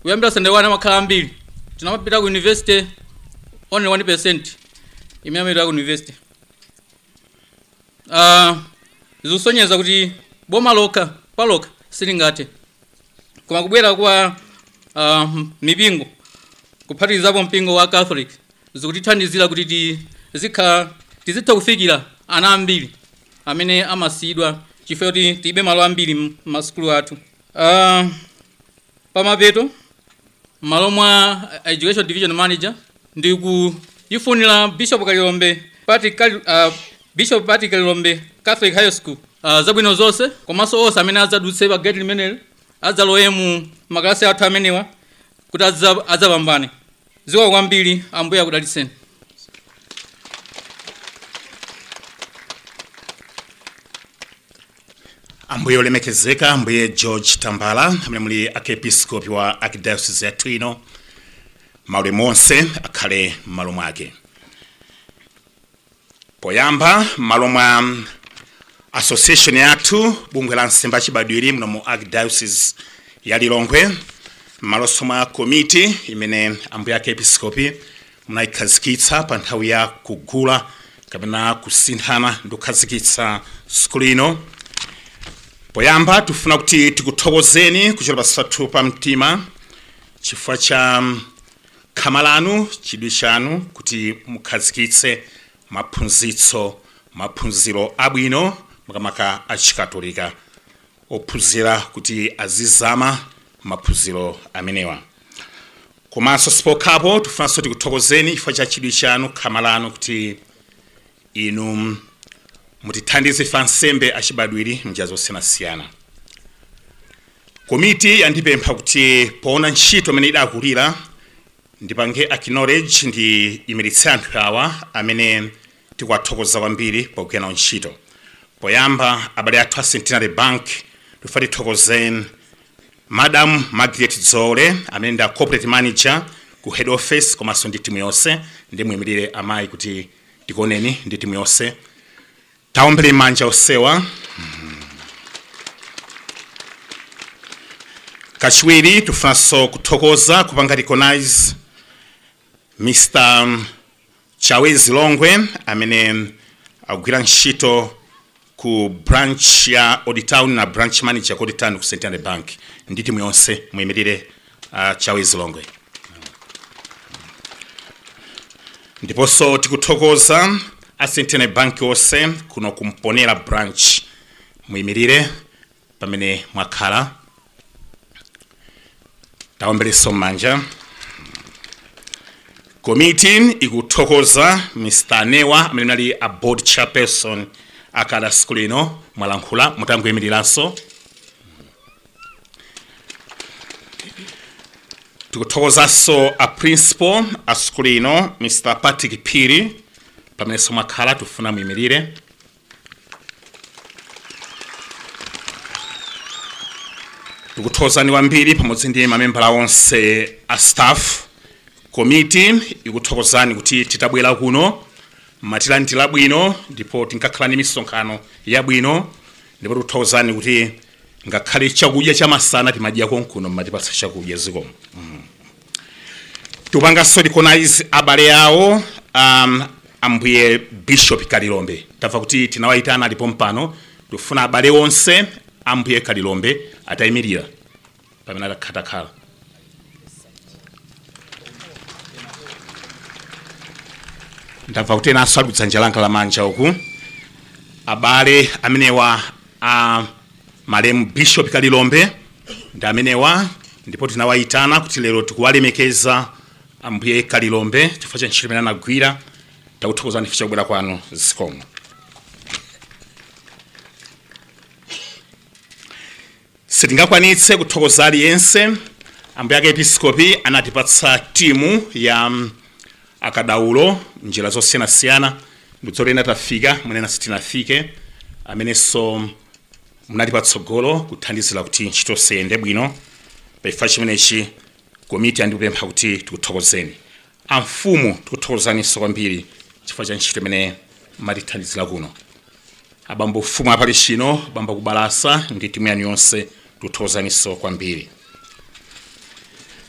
kuyambira standard 1 amakhala ambiri. Tinamapita ku university only 1% imene amapita ku university. Zikusonyeza kuti boma lokha palokha silingathe, koma kubwera kwa mipingo kuphatikizapo mpingo wa Catholic zikutithandizira kuti tizitha kufikira ana ambiri amene amasiyidwa chifukwa kuti tilibe malo ambiri m'masukulu athu. Pamapeto, m'malo mwa Education Division Manager ndikuyifunira Bishop Kalilombe Bishop Patrick Kalilombe Catholic High School zabwino zonse, komanso onse amene adzadutse pa gate limeneli adzalowe mu makalasi athu amenewa kuti adzapambane. Zikomo kwambiri, Ambuye akudalitseni. Ambuye olemekezeka, Ambuye George Tambala amene muli archiepiscopi wa Archdiocese yathu ino, maulemu onse akhale m'malo mwake. Poyamba, m'malo mwa association yathu, bungwe la nsembe achibadwiri muno mu Archdiocese ya Lilongwe, m'malonso mwa komiti imene Ambuye archiepiscopi munayikhazikitsa pa nthawi ya kugula kapena kusinthana ndi kukhazikitsa sukulu ino, poyamba tifuna kuti tikuthokozeni kuchokera pansi pa mtima chifukwa cha khama lanu, chidwi chanu kuti mukhazikitse maphunzitso Maphunziro abwino makamaka achikatolika, ophunzira kuti azizama maphunziro amenewa. Komanso sipokhapo, tifunanso tikuthokozeni chifukwa cha chidwi chanu, khama lanu, kuti inu mutithandize ife ansembe achibadwiri mnjira zosiyanasiyana. Komiti yandipempha kuti poona ntchito imene idakulira ndipange acknowledge, ndi imiritse anthu awa amene tikuwathokoza kwambiri pogwira nawo ntchito. Poyamba, abale athu a Centenary Bank, tifuna tithokozeni Madam Margaret Dzole amene ndi a corporate manager ku head office komanso ndi timu yonse. Ndi muyimirire amayi kuti tikuoneni ndi timu yonse. Taombere manja osewa. Kachiwiri, tifunanso kuthokoza, kupanga recognize Mr Chawezi Longwe amene akugwira ntchito ku branch ya Old Town na branch manager ku Old Town ku Centenary Bank ndi timu yonse. Muyimirire Chawezi Longwe. Ndiponso tikuthokoza a Centenary Bank onse kuno kumponera branch. Muyimirire pamene mwakhala, taombereso m'manja. Komiti ikuthokoza Mr Newa amene ali a board chairperson akala siku lino. Mwalankhula, mutangoyimiriranso. Tikuthokozanso a principal a sukulu ino, Mr Patrick Phiri. Pamenenso mwakhala, tifuna muyimirire. Tikuthokozani kwambiri pamodzi ndi mamembala onse a staff. Komiti ikuthokozani kuti titabwera kuno matilandira bwino ndipo tinkakhala ndi misonkhano yabwino, ndipo tikuthokozani kuti ngakhale chakudya chamasana timadya konkuno, mmatipatsa chakudya, zikomo. Tikupanganso recognize abale awo ambuye Bishop Kalilombe. Tamva kuti tinawayitana, alipo mpano. Tikufuna abale onse ambuye Kalilombe atayimirira pamene atakhatakhala. Ndamva kuti enanso ali kudzanja langa lamanja uku. Abale amenewa a malemu Bishop Kalilombe ndi amenewa, ndipo tinawayitana kuti lero tikuwalemekeza ambuye Kalilombe chifukwa cha ntchito imene anagwira. Takuthokozani chifukwa chakubwera kwanu, zikomo. Sitingakwanitse kuthokoza aliyense. Ambuye ake episkopi anatipatsa timu ya akadaulo njira zosiyanasiyana, ndikudzoti tafika munena sitinafike, amenenso munali patsogolo kuthandizira kuti ntchito siyende bwino. Pachifukwa chimenechi komiti andikupempha kuti tikuthokozeni. Amfumu, tikuthokozaninso kwambiri chifukwa cha ntchito imene matithandizira kuno. Abambo mfumu apali chino, bambo kubalasa ndi timu yanu yonse, tikuthokozaninso kwambiri.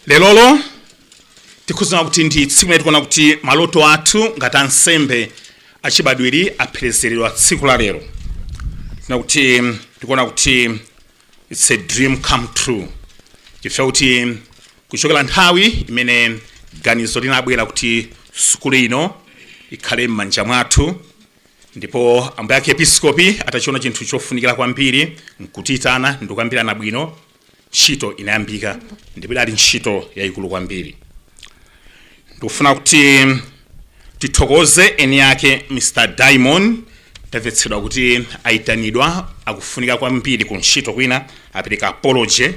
Lelolo tikhuzana kuti ndi tsiku limene tikuona kuti maloto athu ngati ansembe achibadwiri apherezeredwa tsiku la lero. Tikuona kuti it's a dream come true, chifukwa kuti kuchokera nthawi imene ganizo linabwera kuti sukulu ino ikhale m'manja mwathu, ndipo ambuye ake episkopi atachiona chinthu chofunikira kwambiri nkutitana ndikukambirana bwino, ntchito inayambika ndipo idali ntchito yayikulu kwambiri. Ndikufuna kuti tithokoze eni ake Mr Diamond. Tamvetsedwa kuti ayitanidwa, akufunika kwambiri ku ntchito kwina, apereka apology.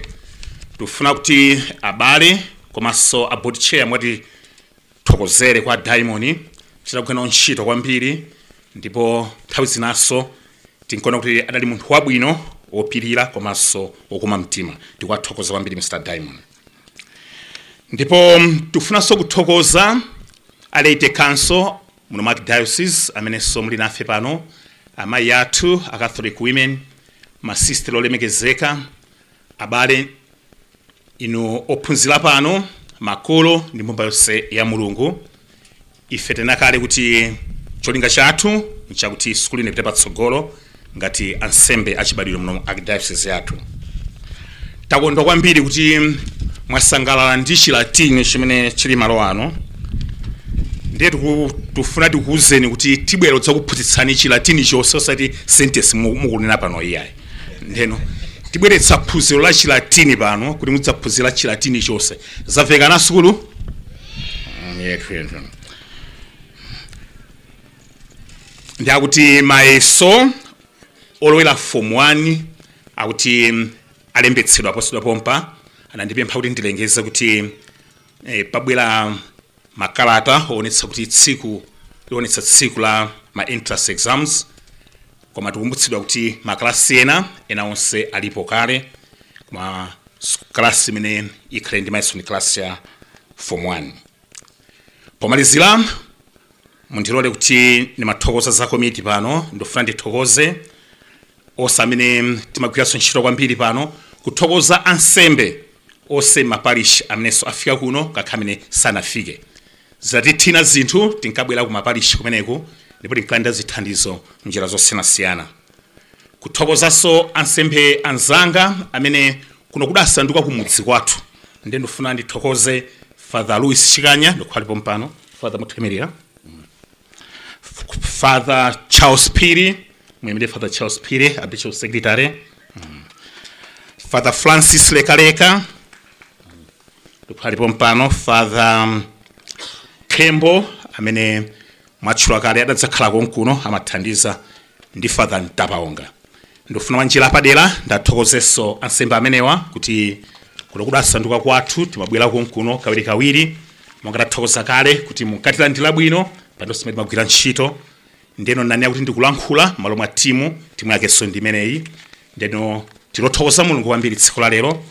Tikufuna kuti abale komanso a board chair mwati thokozere kwa Diamond, chitagwira ntchito kwambiri, ndipo nthawi zinaso tinkaona kuti adali munthu wabwino, wopirira komanso wokoma mtima. Tikuwathokoza kwambiri Mr Diamond. Ndipo tikufunanso kuthokoza a Laity Council muno mwa diocese amenenso muli nafe pano, amayi athu a Catholic Women, masisteri olemekezeka, abale inu ophunzira pano, makolo ndi mbumba yonse ya Mulungu. Ife tinakale kuti cholinga chathu nchakuti sukulu ino ipite patsogolo ngati ansembe achibadwiro muno archdiocese yathu. Takondwa kwambiri kuti mwasangalala ndi Chilatini chimene chili malo ano. Ndiye Tufuna tikuwuzeni kuti tibwera kudzakuphunzitsani Chilatini chonse, osati sentence mukunena pano iyayi. Ndeno tibweretsa phunziro la Chilatini pano kuti mudzaphunzira Chilatini chonse. Zamveka sukulu? Yethu. Ndiakuti mayeso olowera form 1 akuti alembetsedwa posachedwa pompa. Anandipempha kuti ndilengeze kuti pabwera makalata oonetsa kuti tsiku lionetsa tsiku la ma entrance exams, koma tikumbutsidwa kuti makalasi ena onse alipo kale, koma kalasi imene ikhale ndi mayeso ndi kalasi ya form 1. Pomalizira, mundilole kuti ndimathokoza za komiti pano. Ndofuna ndithokoze onse amene timagwiranso ntchito kwambiri pano, kuthokoza ansembe onse maparish amenenso afika kuno ngakhale amene sanafike. Zatithina zinthu, tinkabwera ku maparish kumeneku ndipo tinkalandira zithandizo njira zosiyanasiyana. Kuthokozanso ansembe anzanga amene kuno kudasanduka kumudzi kwathu. Ndiye ndifuna ndithokoze Father Louis Chikanya, ndikukhalipo mpano, Father muthumirira, Father Charles Piri, muyimire Father Charles Piri, a Bishop Secretary, Father Francis Lekaleka, ndikukhalipo mpano, Father Kembo amene mwatchula kale adadzakhala konkuno amathandiza, ndi Father Ntapaonga. Ndofuna mwanjira padera ndathokozenso ansembe amenewa kuti kuno kudasanduka kwathu, timabwera konkuno kawirikawiri. Monga tathokoza kale kuti munkatilandira bwino panonse pamene timagwira ntchito. Ndeno nani kuti ndikulankhula m'malo mwa timu yakenso ndi imeneyi. Ndeno tilothokoza Mulungu kwambiri tsiku la lero.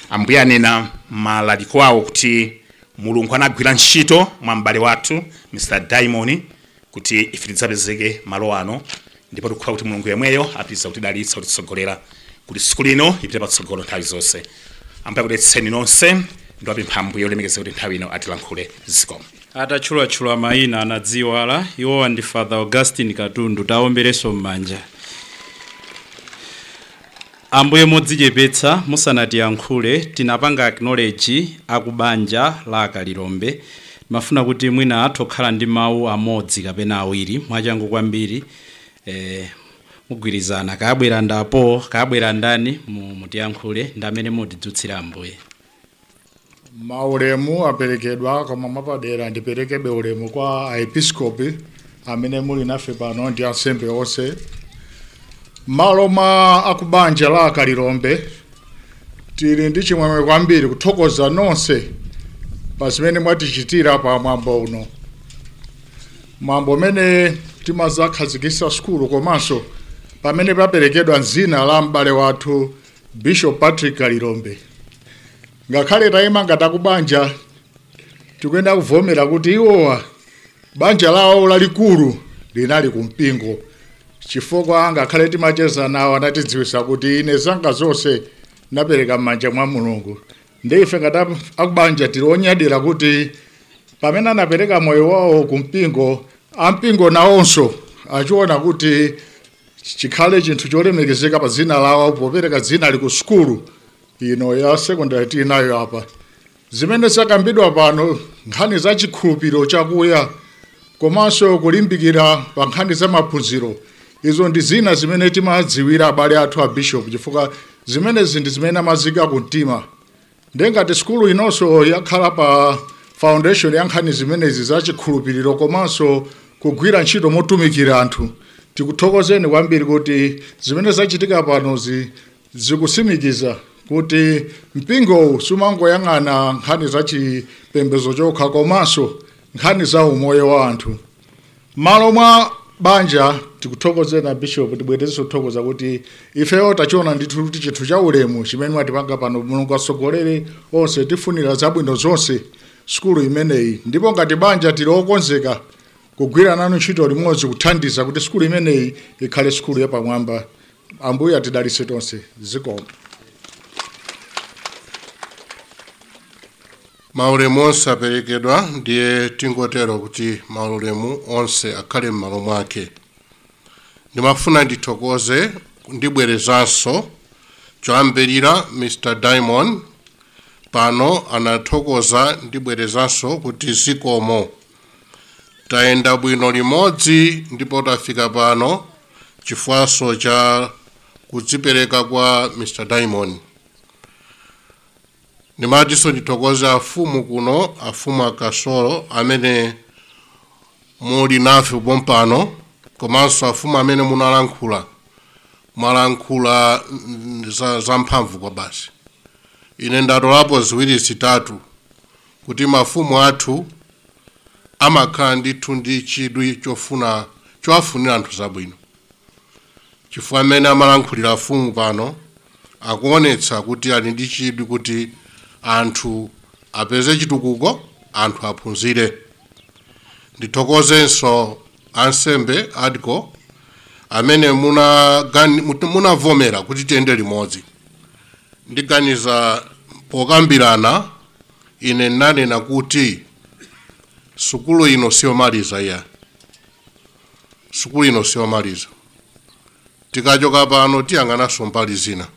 Ambuye anena malaliko awo kuti Mulungu anagwira ntchito mwa m'bale wathu Mr. Diamond kuti ife tidzapezeke malo ano, ndipo tikukhulupirira kuti Mulungu yemweyo apitiriza kutidalitsa, kutitsogolera kuti tsiku lino ipite patsogolo nthawi zonse. Ambuye akudalitseni nonse. Ndiwapempha Ambuye olemekeza kuti nthawi ino atilankhule. Zikomo. Atatchulachula mayina anadziwala, iwowa ndi Father Augustine Katundu. Taombereso m'manja. Ambuye modzichepetsa, musanatiyankhule, tinapanga acknowledge akubanja la Kalilombe. Mafuna kuti mwina athu okhala ndi mawu amodzi kapena awiri mwachangu kwambiri. Mugwirizana kabwera ndapo kabwera ndani mutiyankhule ndi amene mutidzutsira Ambuye. Maulemu aperekedwa, koma mwapadera ndiperekebe ulemu kwa aepiskopi amene muli nafe pano ndi ansembe onse. Malo mwa akubanja la Kalilombe tili ndi chimwemwe kwambiri kuthokoza nonse pa zimene mwatichitira pa mwambo uno, mwambo umene timazakhazikitsa sukulu komanso pamene paperekedwa dzina la m'bale wathu Bishop Patrick Kalilombe. Ngakhale tayima ngati akubanja, tikuyenda kuvomera kuti iwowa banja lawo lalikulu linali kumpingo, chifukwa ngakhale timacheza nawo anatidziwitsa kuti ine zanga zonse napereka m'manja mwa Mulungu. Ndi ife ngati akubanja tili onyadira kuti pamene anapereka moyo wawo kumpingo, ampingo nawonso achiona kuti chikhale chinthu cholemekezeka pa dzina lawo popereka dzina li ku sukulu ino ya secondary tinayo apa. Zimene zakambidwa pano, nkhani za chikhulupiriro chakuya komanso kulimbikira pa nkhani za maphunziro, izo ndi zina zimene timadziwira abale athu a bishop, chifukwa zimenezi ndi zimene amazika kumtima. Ndengati sukulu inonso yakhala pa foundation ya nkhani zimenezi za chikhulupiriro komanso kugwira ntchito motumikira anthu, tikuthokozeni kwambiri kuti zimene zachitika panozi zikusimikiza kuti mpingowu sumangoyang'ana nkhani za chipembedzo chokha komanso nkhani za umoyo wa anthu. Malo mwa banja tikuthokozeni bishop, tibwerezenso kuthokoza kuti ifeyo tachiona ndithu kuti chinthu cha ulemu chimene mwatipanga pano. Mulungu asogolere onse, tifunira zabwino zonse sukulu imeneyi, ndipo ngati banja tili okonzeka kugwira nanu ntchito limodzi kuthandiza kuti sukulu imeneyi ikhale sukulu yapamwamba. Ambuye atidalitse tonse. Zikomo. Maulemu onse aperekedwa, ndiye tingotero kuti maulemu onse akhale m'malo mwake. Ndimafuna ndithokoze ndibwerezanso choyambirira Mr. Diamond pano anathokoza, ndibwerezanso kuti zikomo. Tayenda bwino limodzi ndipo tafika pano chifukwanso cha kudzipereka kwa Mr. Diamond. Ndimatinso ndithokoze afumu kuno, afumu akasolo amene muli nafe pompano, komanso afumu amene munalankhula, mwalankhula za mphamvu kwa basi. Ine ndatolapo ziwiri zitatu kuti mafumu athu amakhala ndithu ndi chidwi chofuna chowafunira anthu zabwino, chifukwa amene amalankhulira afumu pano akuonetsa kuti ali ndi chidwi kuti anthu apeze chitukuko, anthu aphunzire. Ndithokozenso ansembe adco amene munavomera kuti tiyende limodzi. Ndiganiza pokambirana ine nanena kuti sukulu ino siyomaliza iya, sukulu ino siyomaliza. Tikachoka pano tiyang'ananso mbali zina.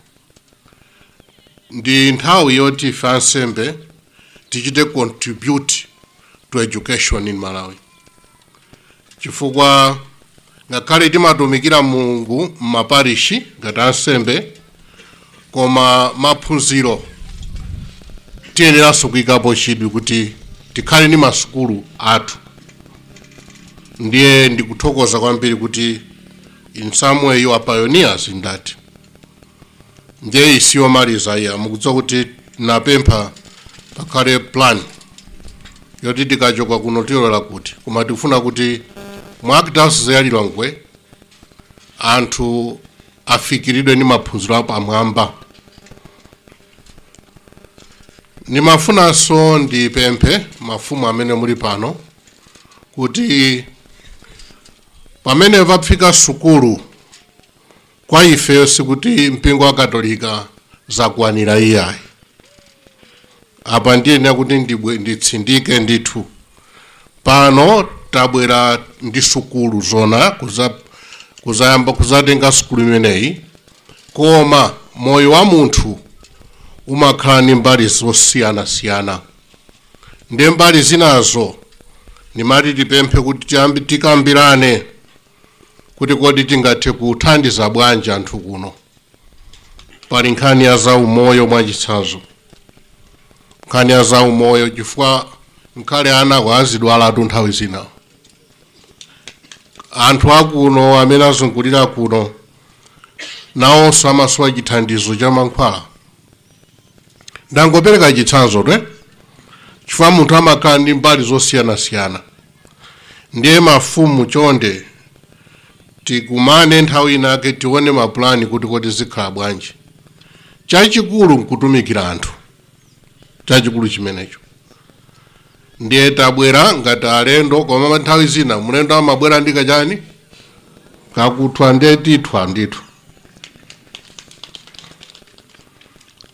Ndi nthawi yoti ife ansembe tichite contribute to education in Malawi, chifukwa ngakhale timatumikira Mulungu m'maparishi ngati ansembe, koma maphunziro tiyeneranso kuyikapo chidwi kuti tikhale ndi masukulu athu. Ndiye ndikuthokoza kwambiri kuti in some way you are pioneers in that. Ndiye isiyomaliza iya, mukudziwa kuti napempha pakhale plan yoti tikachoka kuno tilola kuti, koma tikufuna kuti mu Archdiocese ya Lilongwe anthu afikiridwe ndi maphunziro apamwamba. Ndimafunanso ndipemphe mafumu amene muli pano kuti pamene pafika sukulu kwa ifeyo sikuti mpingo wa Katolika zakwanira iyayi. Apa ndiyenera kuti nditsindike ndithu, pano tabwera ndi sukulu zona kuzayamba kuzatenga sukulu imeneyi, koma moyo wa munthu umakhala ndi mbali zosiyanasiyana. Ndi mbali zinazo ndimati tipemphe kuti tikambirane kuti kodi tingathe kuthandiza bwanji anthu kuno. Pali nkhani ya zaumoyo mwachitsanzo, nkhani ya zaumoyo, chifukwa nkhale ana azidwalatu nthawi zina. Anthu akuno amene azungulira kuno nawonso amasowa chithandizo cha mankhwala. Ndangopereka chitsanzo twe, chifukwa munthu amakhala ndi mbali zosiyanasiyana. Ndiye mafumu chonde tikumane nthawi inake tione mapulani kuti kodi zikhala bwanji. Chachikulu nkutumikira anthu, chachikulu chimenecho. Ndiye tabwera ngati alendo, koma nthawi zina mlendo amabwera ndi kachani kakuthwa, ndiye tithwa ndithu.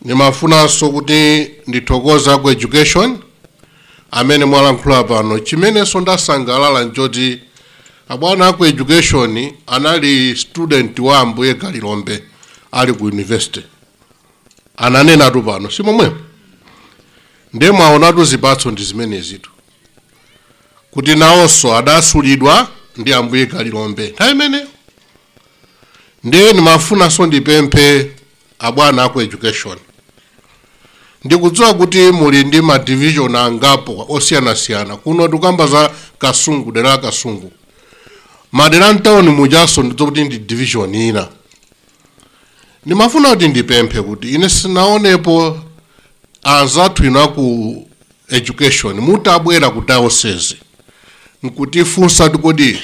Ndimafunanso kuti ndithokoza ku education amene mwalankhula pano. Chimenenso ndasangalala nchoti abwana aku education anali student wa Ambuye Kalilombe ali ku university, ananenatu pano si momwepo. Ndiye mwaonatu zipatso ndi zimenezitu, kuti nawonso adasulidwa ndi Ambuye Kalilombe nthawi imeneyo. Ndiye ndimafunanso ndipemphe abwana aku education, ndikudziwa kuti muli ndi ma division angapo osiyanasiyana kuno. Tikamba za Kasungu, dera la Kasungu, madera mtawuni mujaso ndidziwa kuti ndi division ina. Ndimafuna kuti ndipemphe kuti ine sinaonepo anzathu ino aku education mutabwera ku diocese nkutifunsa kodi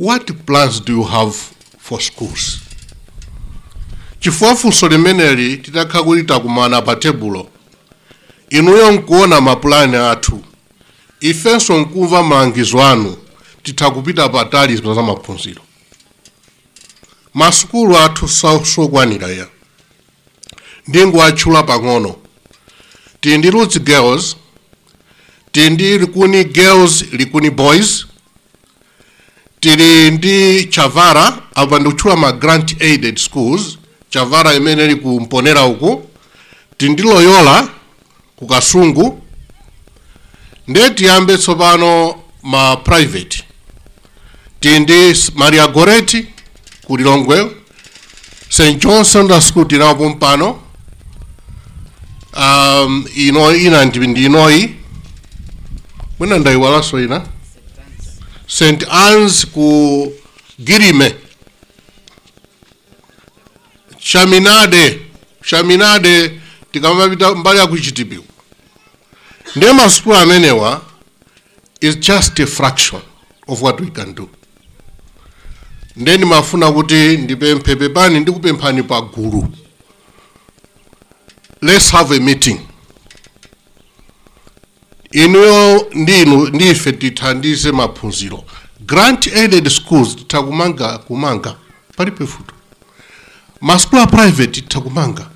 what plans do you have for schools, chifukwa funso limeneli titakhala kuti takumana pa tebulo, inuyo nkuona mapulani athu, ifenso nkumva malangizo anu, titha kupita patali za maphunziro. Masukulu athu sokwanira ya ndingoatchula pang'ono. Tili ndi Roots Girls, tili ndi Likuni Girls, Likuni Boys, tili ndi Chavara. Apa ndikutchula ma grant aided schools, Chavara imene ili ku Mponera uku, tili ndi Loyola ku Kasungu. Ndiye tiyambe tsopano ma private. Tili ndi Maria Goreti ku Lilongwe, St John Sunday School tinapo mpano. Ino ina ndi inoyi, mwina ndayiwalanso ina, St Anne's ku Girime, Chaminade, Chaminade tikamapita mbali ya kuchitipiku. Ndiye masukulu amenewa is just a fraction of what we can do. Ndiye ndimafuna kuti ndipemphe, pepani, ndikupemphani pagulu, let's have a meeting, inuyo ndinu ndife, tithandize maphunziro. Grant aided schools titha kumanga, kumanga palibe vuto. Masukulu a private titha kumanga,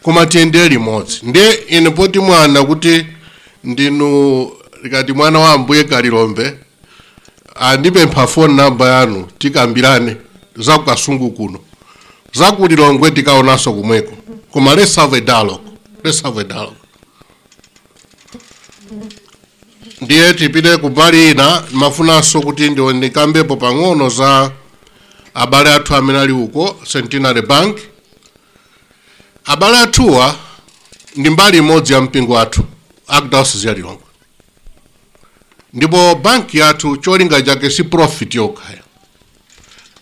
koma tiyendere limodzi. Ndiye ine poti mwana kuti ndinu likati mwana wa Ambuye Kalilombe, andipempha phone number yanu, tikambirane za kukasungu kuno, za kulilongwe tikaonanso kumweko, koma let's have a dialogue, let's have a dialogue. Ndiye tipite kumbali ina. Mafunanso kuti ndikambepo pang'ono za abale athu amene ali uko Centenary Bank. Abale athuwa ndi mbali imodzi ya mpingo wathu, Archdiocese ya Lilongwe, ndipo banki yathu cholinga chake si profit yokhaya.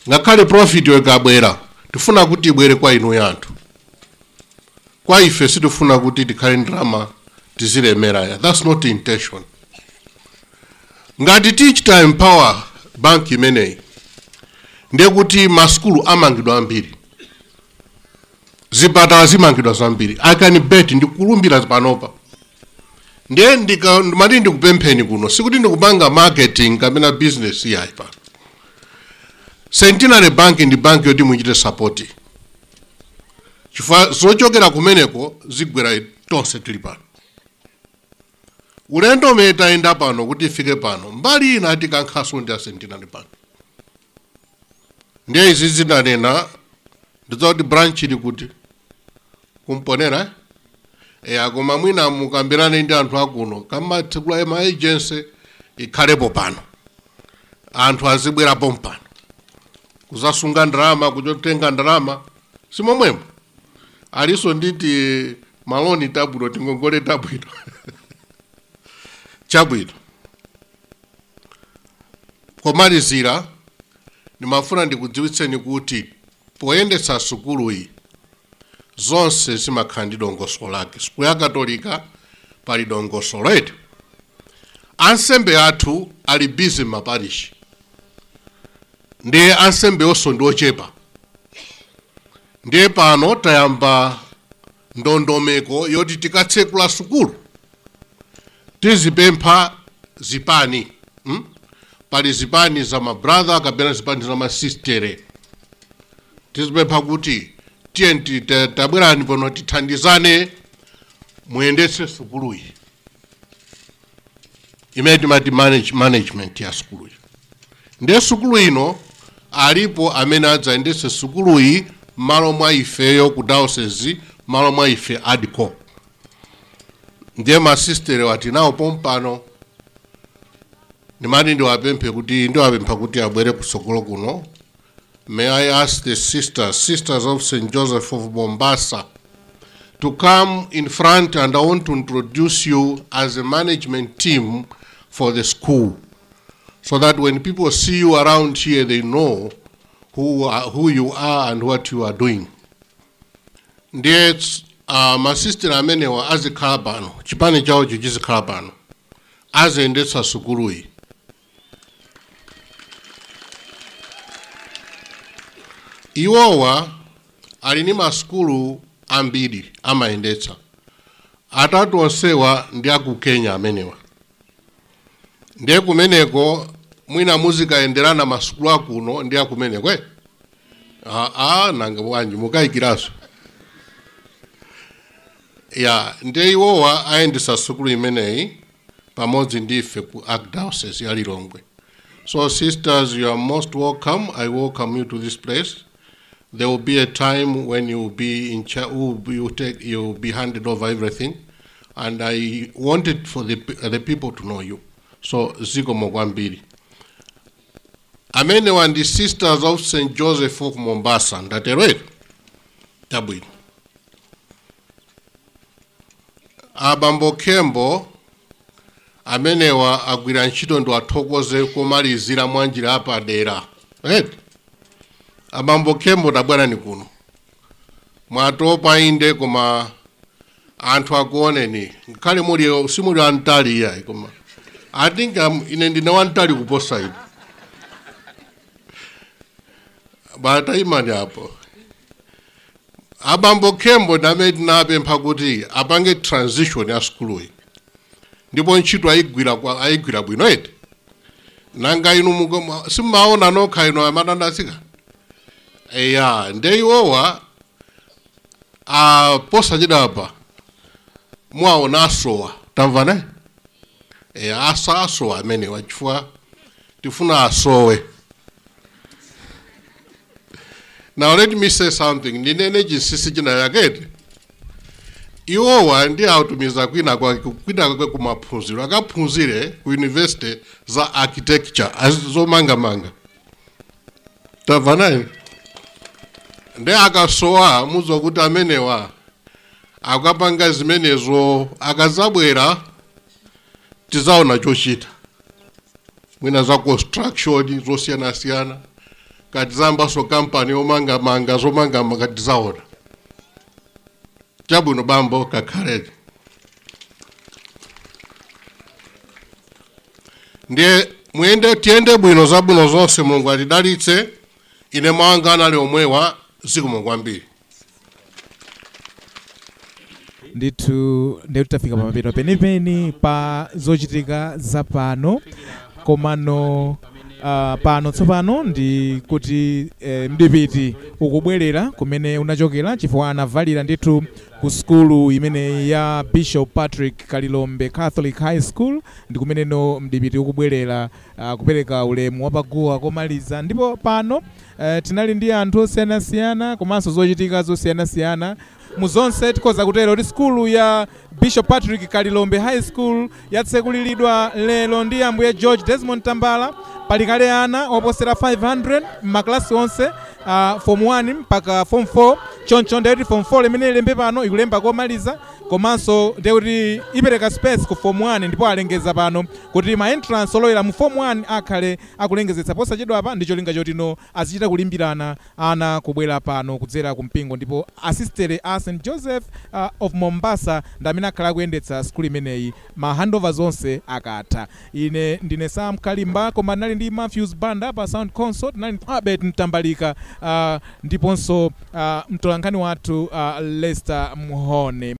Ngakhale profit ikabwera, tifuna kuti ibwere kwa inu yanthu, kwa ife. Sitifuna kuti tikhale ndalama tizilemera ya, that's not the intention. Ngati tichita empower banki imeneyi, ndiye kuti masukulu amangidwa ambiri, zipatala zimangidwa zambiri. I can bet, ndikulumbira panopa. Ndiye ndimati ndikupempheni kuno, sikuti ndikupanga marketing kapena business iyayi. Pano Centenary Bank ndi banki yoti muchite support, chifukwa zochokera kumeneko zigwera tonse tili pano. Ulendo umene tayenda pano kuti ifike pano, mbali ina tikankhaso ndi a Centenary Bank. Ndiye izi zinanena ndidza kuti branch ili kuti kumponera eya, koma mwina mukambirane ndi anthu akuno kamatsekula ma agency ikhalepo pano, anthu azibwerapo mpano kuzasunga ndalama, kuchotenga ndalama, simomwemo aliso nditi maloni tabwino, tingongole tabwino. Chabwino, pomalizira ndimafuna ndikudziwitseni kuti poyendetsa sukuluyi zonse zimakhala ndi dongosolo lake. Sukulu ya Katolika pali dongosolo letu. Ansembe athu ali busy m'maparishi, ndiye ansembe onso ndi ochepa. Ndiye pano tayamba ndondomeko yoti tikatsekula sukulu tizipempha zipani, Pali zipani za mabrother kapena zipani za masistere, tizipempha kuti tiye tabwerani pano tithandizane muyendetse sukuluyi, imene timati management ya sukuluyi. Ndiye sukulu ino alipo amene adzayendetse sukuluyi m'malo mwa ifeyo ku diocese, m'malo mwa ife ADCO. Ndiye masistere watinawo pompano, ndimati ndiwapemphe kuti, ndiwapempha kuti abwere kutsogolo kuno. May I ask the sisters, Sisters of St Joseph of Mombasa, to come in front, and I want to introduce you as a management team for the school, so that when people see you around here, they know who you are and what you are doing. Ndiye masistera amenewa azikhala pano, chipani chawocho chizikhala pano, aziyendetsa sukuluyi. Iwowa ali ndi masukulu ambiri amayendetsa, atatu onsewa ndi aku Kenya amenewa. Ndiye kumeneko mwina muzikayenderana masukulu akuno ndi akumeneko, eh? Aa, nanga bwanji mukayikiranso ya? Ndiye iwowa ayendetsa sukulu imeneyi pamodzi ndi ife ku Archdiocese ya Lilongwe. So sisters, you are most welcome. I welcome you to this place. There will be a time when you will be in you take, you will be handed over everything, and I wanted for the people to know you. So zikomo kwambiri. Amenewa ndi Sisters of St Joseph of Mombasa, ndaterwero tabwino. Abambo Khembo amenewa agwira ntchito ndi athokoze komalizira mwanjira apadera. Right? Abambo Khembo tabwerani kuno. Mwatopa inde, koma anthu akuoneni. Ngakhale muli simuli antali iyayi, koma I think ine ndine wantali kuposa ine. Bata imani apo. Abambo Khembo ndamene tinapempha kuti apange transition ya skuluyi, ndipo ntchito ayigwira bwino eti. Nanga inu simmaona nokha inu amatandasika eya? Nde iwowa posachedwapa mwaona asowa, tamvana? Eya, asa asowa amenewa chifukwa tifuna asowe. Now let me say something, ndinene chinsinsi china yakete. Iwowa ndi autumiza kwina kwake kumaphunziro, akaphunzire ku university za architecture, zomangamanga, tamva naye? Ndi akasowa muzwa kuti amenewa akapanga zimenezo, akazabwera tizaona chochita, mwina za construction zosiyanasiyana, kati zambaso kampani yomangamanga, zomangamanga, tizaona. Chabwino bambo, kakhaleni. Ndiye muyende, tiyende bwino, zabwino zonse, Mulungu atidalitse. Ine mwanga anali omwewa. Zikomo kwambiri. Ndithu ndithu tafika pamapeto penipeni pa zochitika zapano, komano pano tsopano ndi kuti mdipiti ukubwerera kumene unachokera, chifukwa anavalira ndithu ku skulu imene ya Bishop Patrick Kalilombe Catholic High School, ndi kumeneno mdipiti ukubwerera kupereka ulemu wapaguwa komaliza. Ndipo pano tinali ndi anthu osiyanasiyana komanso zochitika zosiyanasiyana. Muzonse tikhoza kutero kuti skulu ya Bishop Patrick Kalilombe High School yatsekuliridwa lero ndi Ambuye George Desmond Tambala. Pali kale ana oposera 500 m'maklasi onse, form 1 mpaka form 4. Choncho ndekuti form 4 imene ilembe pano ikulemba komaliza, komanso ndekuti ipereka space ku form 1, ndipo alengeza pano kuti ma entrance olowera mu form 1 akhale akulengezetsa posachedwa apa, ndi cholinga chotino azichita kulimbirana ana kubwera pano kudzera ku mpingo. Ndipo asistere a St Joseph of Mombasa ndi amene akhala akuyendetsa skulu imeneyi ma handover zonse akatha. Ine ndine Sam Kalimba, koma ndinali ndi Matthews Banda pa sound console, tinali Albert Mtambalika, ndiponso mtolankhani wathu Lester Mhone.